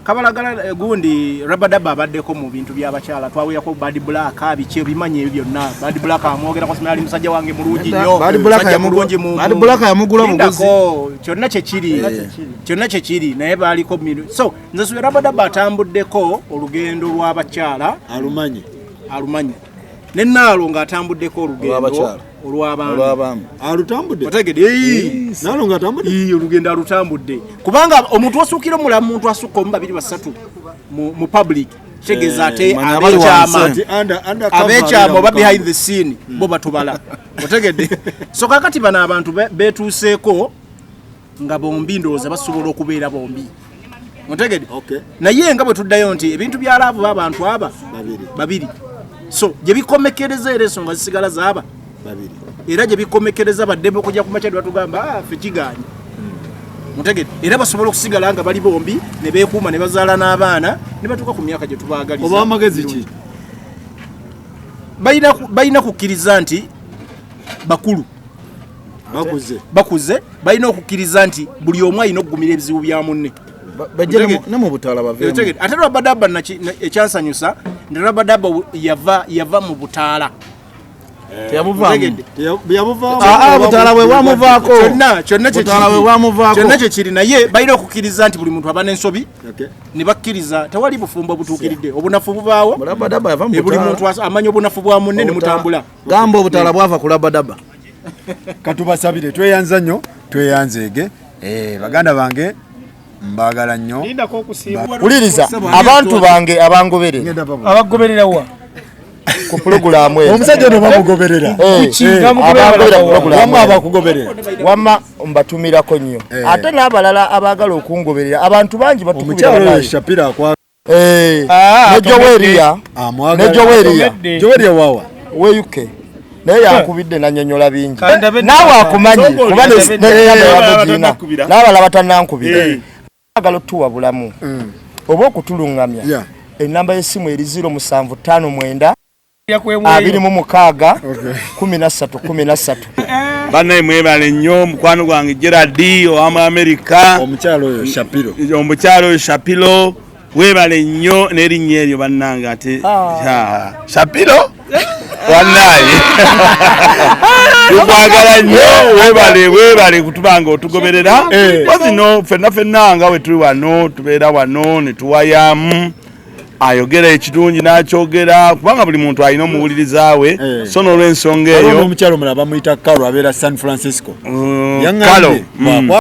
kabalagala gundi Rabadaba abaddeko mu bintu by'abakyala, twawuyako Bad Black, biki ebimanyi ebyo byonna. Bad Black amwogerako, simanyi ali musajja wange mulungi nnyo. Bad Black Musajja mulungi Bad Black yamugula buguzi. Lindako, kyonna kyekiri, kyonna kyekiri, naye baaliko so nze subira Rabadaba atambuddeko olugendo lw'abakyala. Alumanyi. Alumanyi. Ne Naalo ng'atambuddeko olugendo Olw'abakyala. olw'abaami. Olw'abaami. Alutambudde. Otegedde? Eyi. Nalongo atambudde. Ii, olugendo alutambudde, kubanga omuntu osuukira omulamu, muntu asukka omu, babiri, basatu mu public, kitegeeza ate Manya abali abekyama wansi. Ati undercover abekyama oba abeera behind the scene bo batubala, otegedde? So kakati bano abantu betuuseeko nga bombi ndowooza basobola okubeera bombi, otegedde? Okay. Naye nga bwe tuddayo nti ebintu bya love b'abantu aba Babiri. babiri, so gye bikomekereza era ensonga zisigala zaaba Babiri. Era gye bikomekereza baddembe okujja ku makya ne batugamba, "Ah, ffe kiganye," mutegedde? Era basobola okusigala nga bali bombi ne beekuuma ne bazaala n'abaana ne batuuka ku myaka gye tubaagaliza. Oba amagezi ki? Balina kukkiriza nti bakulu. Bakuze. Bakuze, balina okukkiriza nti buli omu alina okugumira ebizibu bya munne. Bajje ne mu butaala baveemu. Otegedde? Ate Rabadaba ekyansanyusa nti Rabadaba yava mu butaala. Teyabuvaamu. Otegedde? Yabuvaamu. Ah, ah, butaala bwe bwamuvaako. Kyonna kyonna kye Butaala kiri. bwe bwamuvaako. Kyonna kye kiri, naye balina okukkiriza nti buli muntu aba n'ensobi Okay. ne bakkiriza tewali bufumbo butuukiridde, obunafu bubaawo. Labadaba yava mu Eh, buli butaala. muntu amanya obunafu bwa munne ne mutambula. Gamba obutaala bwava ku labadaba. Katubasabire, tweyanza nnyo, tweyanzeege. Eh, baganda bange mbaagala nnyo. Lindako okusiiba. Wuliriza, abantu bange abangoberera Ngenda babu. Abagoberera wa? Ku pulogulaamu ezo. Omusajja ono bamugoberera. Eh, Kuki? Bamugoberera abangoberera ku wa? pulogulaamu Wamu ezo. abakugoberera. Wamma mbatumirako nnyo. Ate n'abalala abaagala okungoberera, abantu bangi batukubira Omukyalo oyo banaye. Shapiro akwa Eh, Ah, ne Joweria, amwagala. ne Joweria Atomedde. Joweria wawa. we UK naye yankubidde nanyonyola bingi. Kandabe Naawe akumanyi Songa kuba oli, n'abalala Batanankubira. n'abalala batanankubira. Agala otuwa bulamu oba okutuluŋŋamya, Yeah. enamba y'essimu eri 0759 Yakwemweyo. 26 13 13. Bannaye mwebale nnyo, mukwano gwange Gerard owamu Amerika. Omukyalo oyo Shapiro. Omukyalo oyo Shapiro, weebale nnyo n'erinnya eryo bannange ate. Ah, Shapiro wannaye tukwagala nnyo, weebale weebale kutuba nga otugoberera. Kozi no ffenna ffenna nga we tuli wano, tubeera wano ne tuwayamu, ayogera ekirungi n'akyogera, kubanga buli muntu alina omuwuliriza we. So n'olwensonga Waliwo eyo n'omukyalo omulala bamuyita Karo, abeera San Francisco. Yaŋŋambye, Kalo. bw'akwa-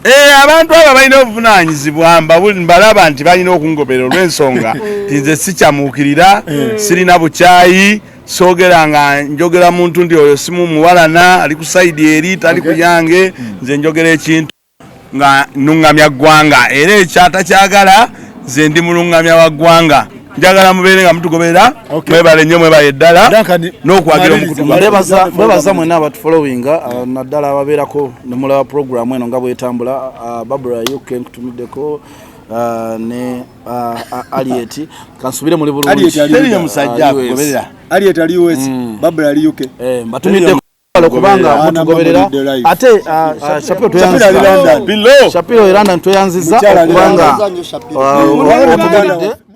Eh, abantu abo balina obuvunaanyizibwa, mbalaba nti balina okungoberera olw'ensonga nti nze sikyamuukirira, sirina bukyayi, soogera nga njogera muntu nti oyo simu muwalana ali ku sayidi eri tali ku yange. Nze njogera ekintu nga nuŋŋamya ggwanga, era ekyatakyagala nze ndi muluŋŋamya wa ggwanga. Njagala mubeere nga mutugoberera. Mwebale nnyo, mwebale ddala Duncan, n'okwagira maliriza. omukutu gwaffe. Mwebaza mwenna abatufollowinga, naddala ababeerako nemulaba programu eno nga bwetambula. Babura UK nkutumiddeko, ne Aliet, kansubire muli bulungi. Aliet ali Teriyo musajja US. akugoberera. Ariet ali US, Babula ali UK. Eh, mbatumiddeko kubanga Ana mutugoberera. mbamulidde live. Ate Shapiro Shapiro ali tweyanziza. London. Bilo. Shapiro e London tweyanziza Mukyala ali okubanga London. otugoberedde.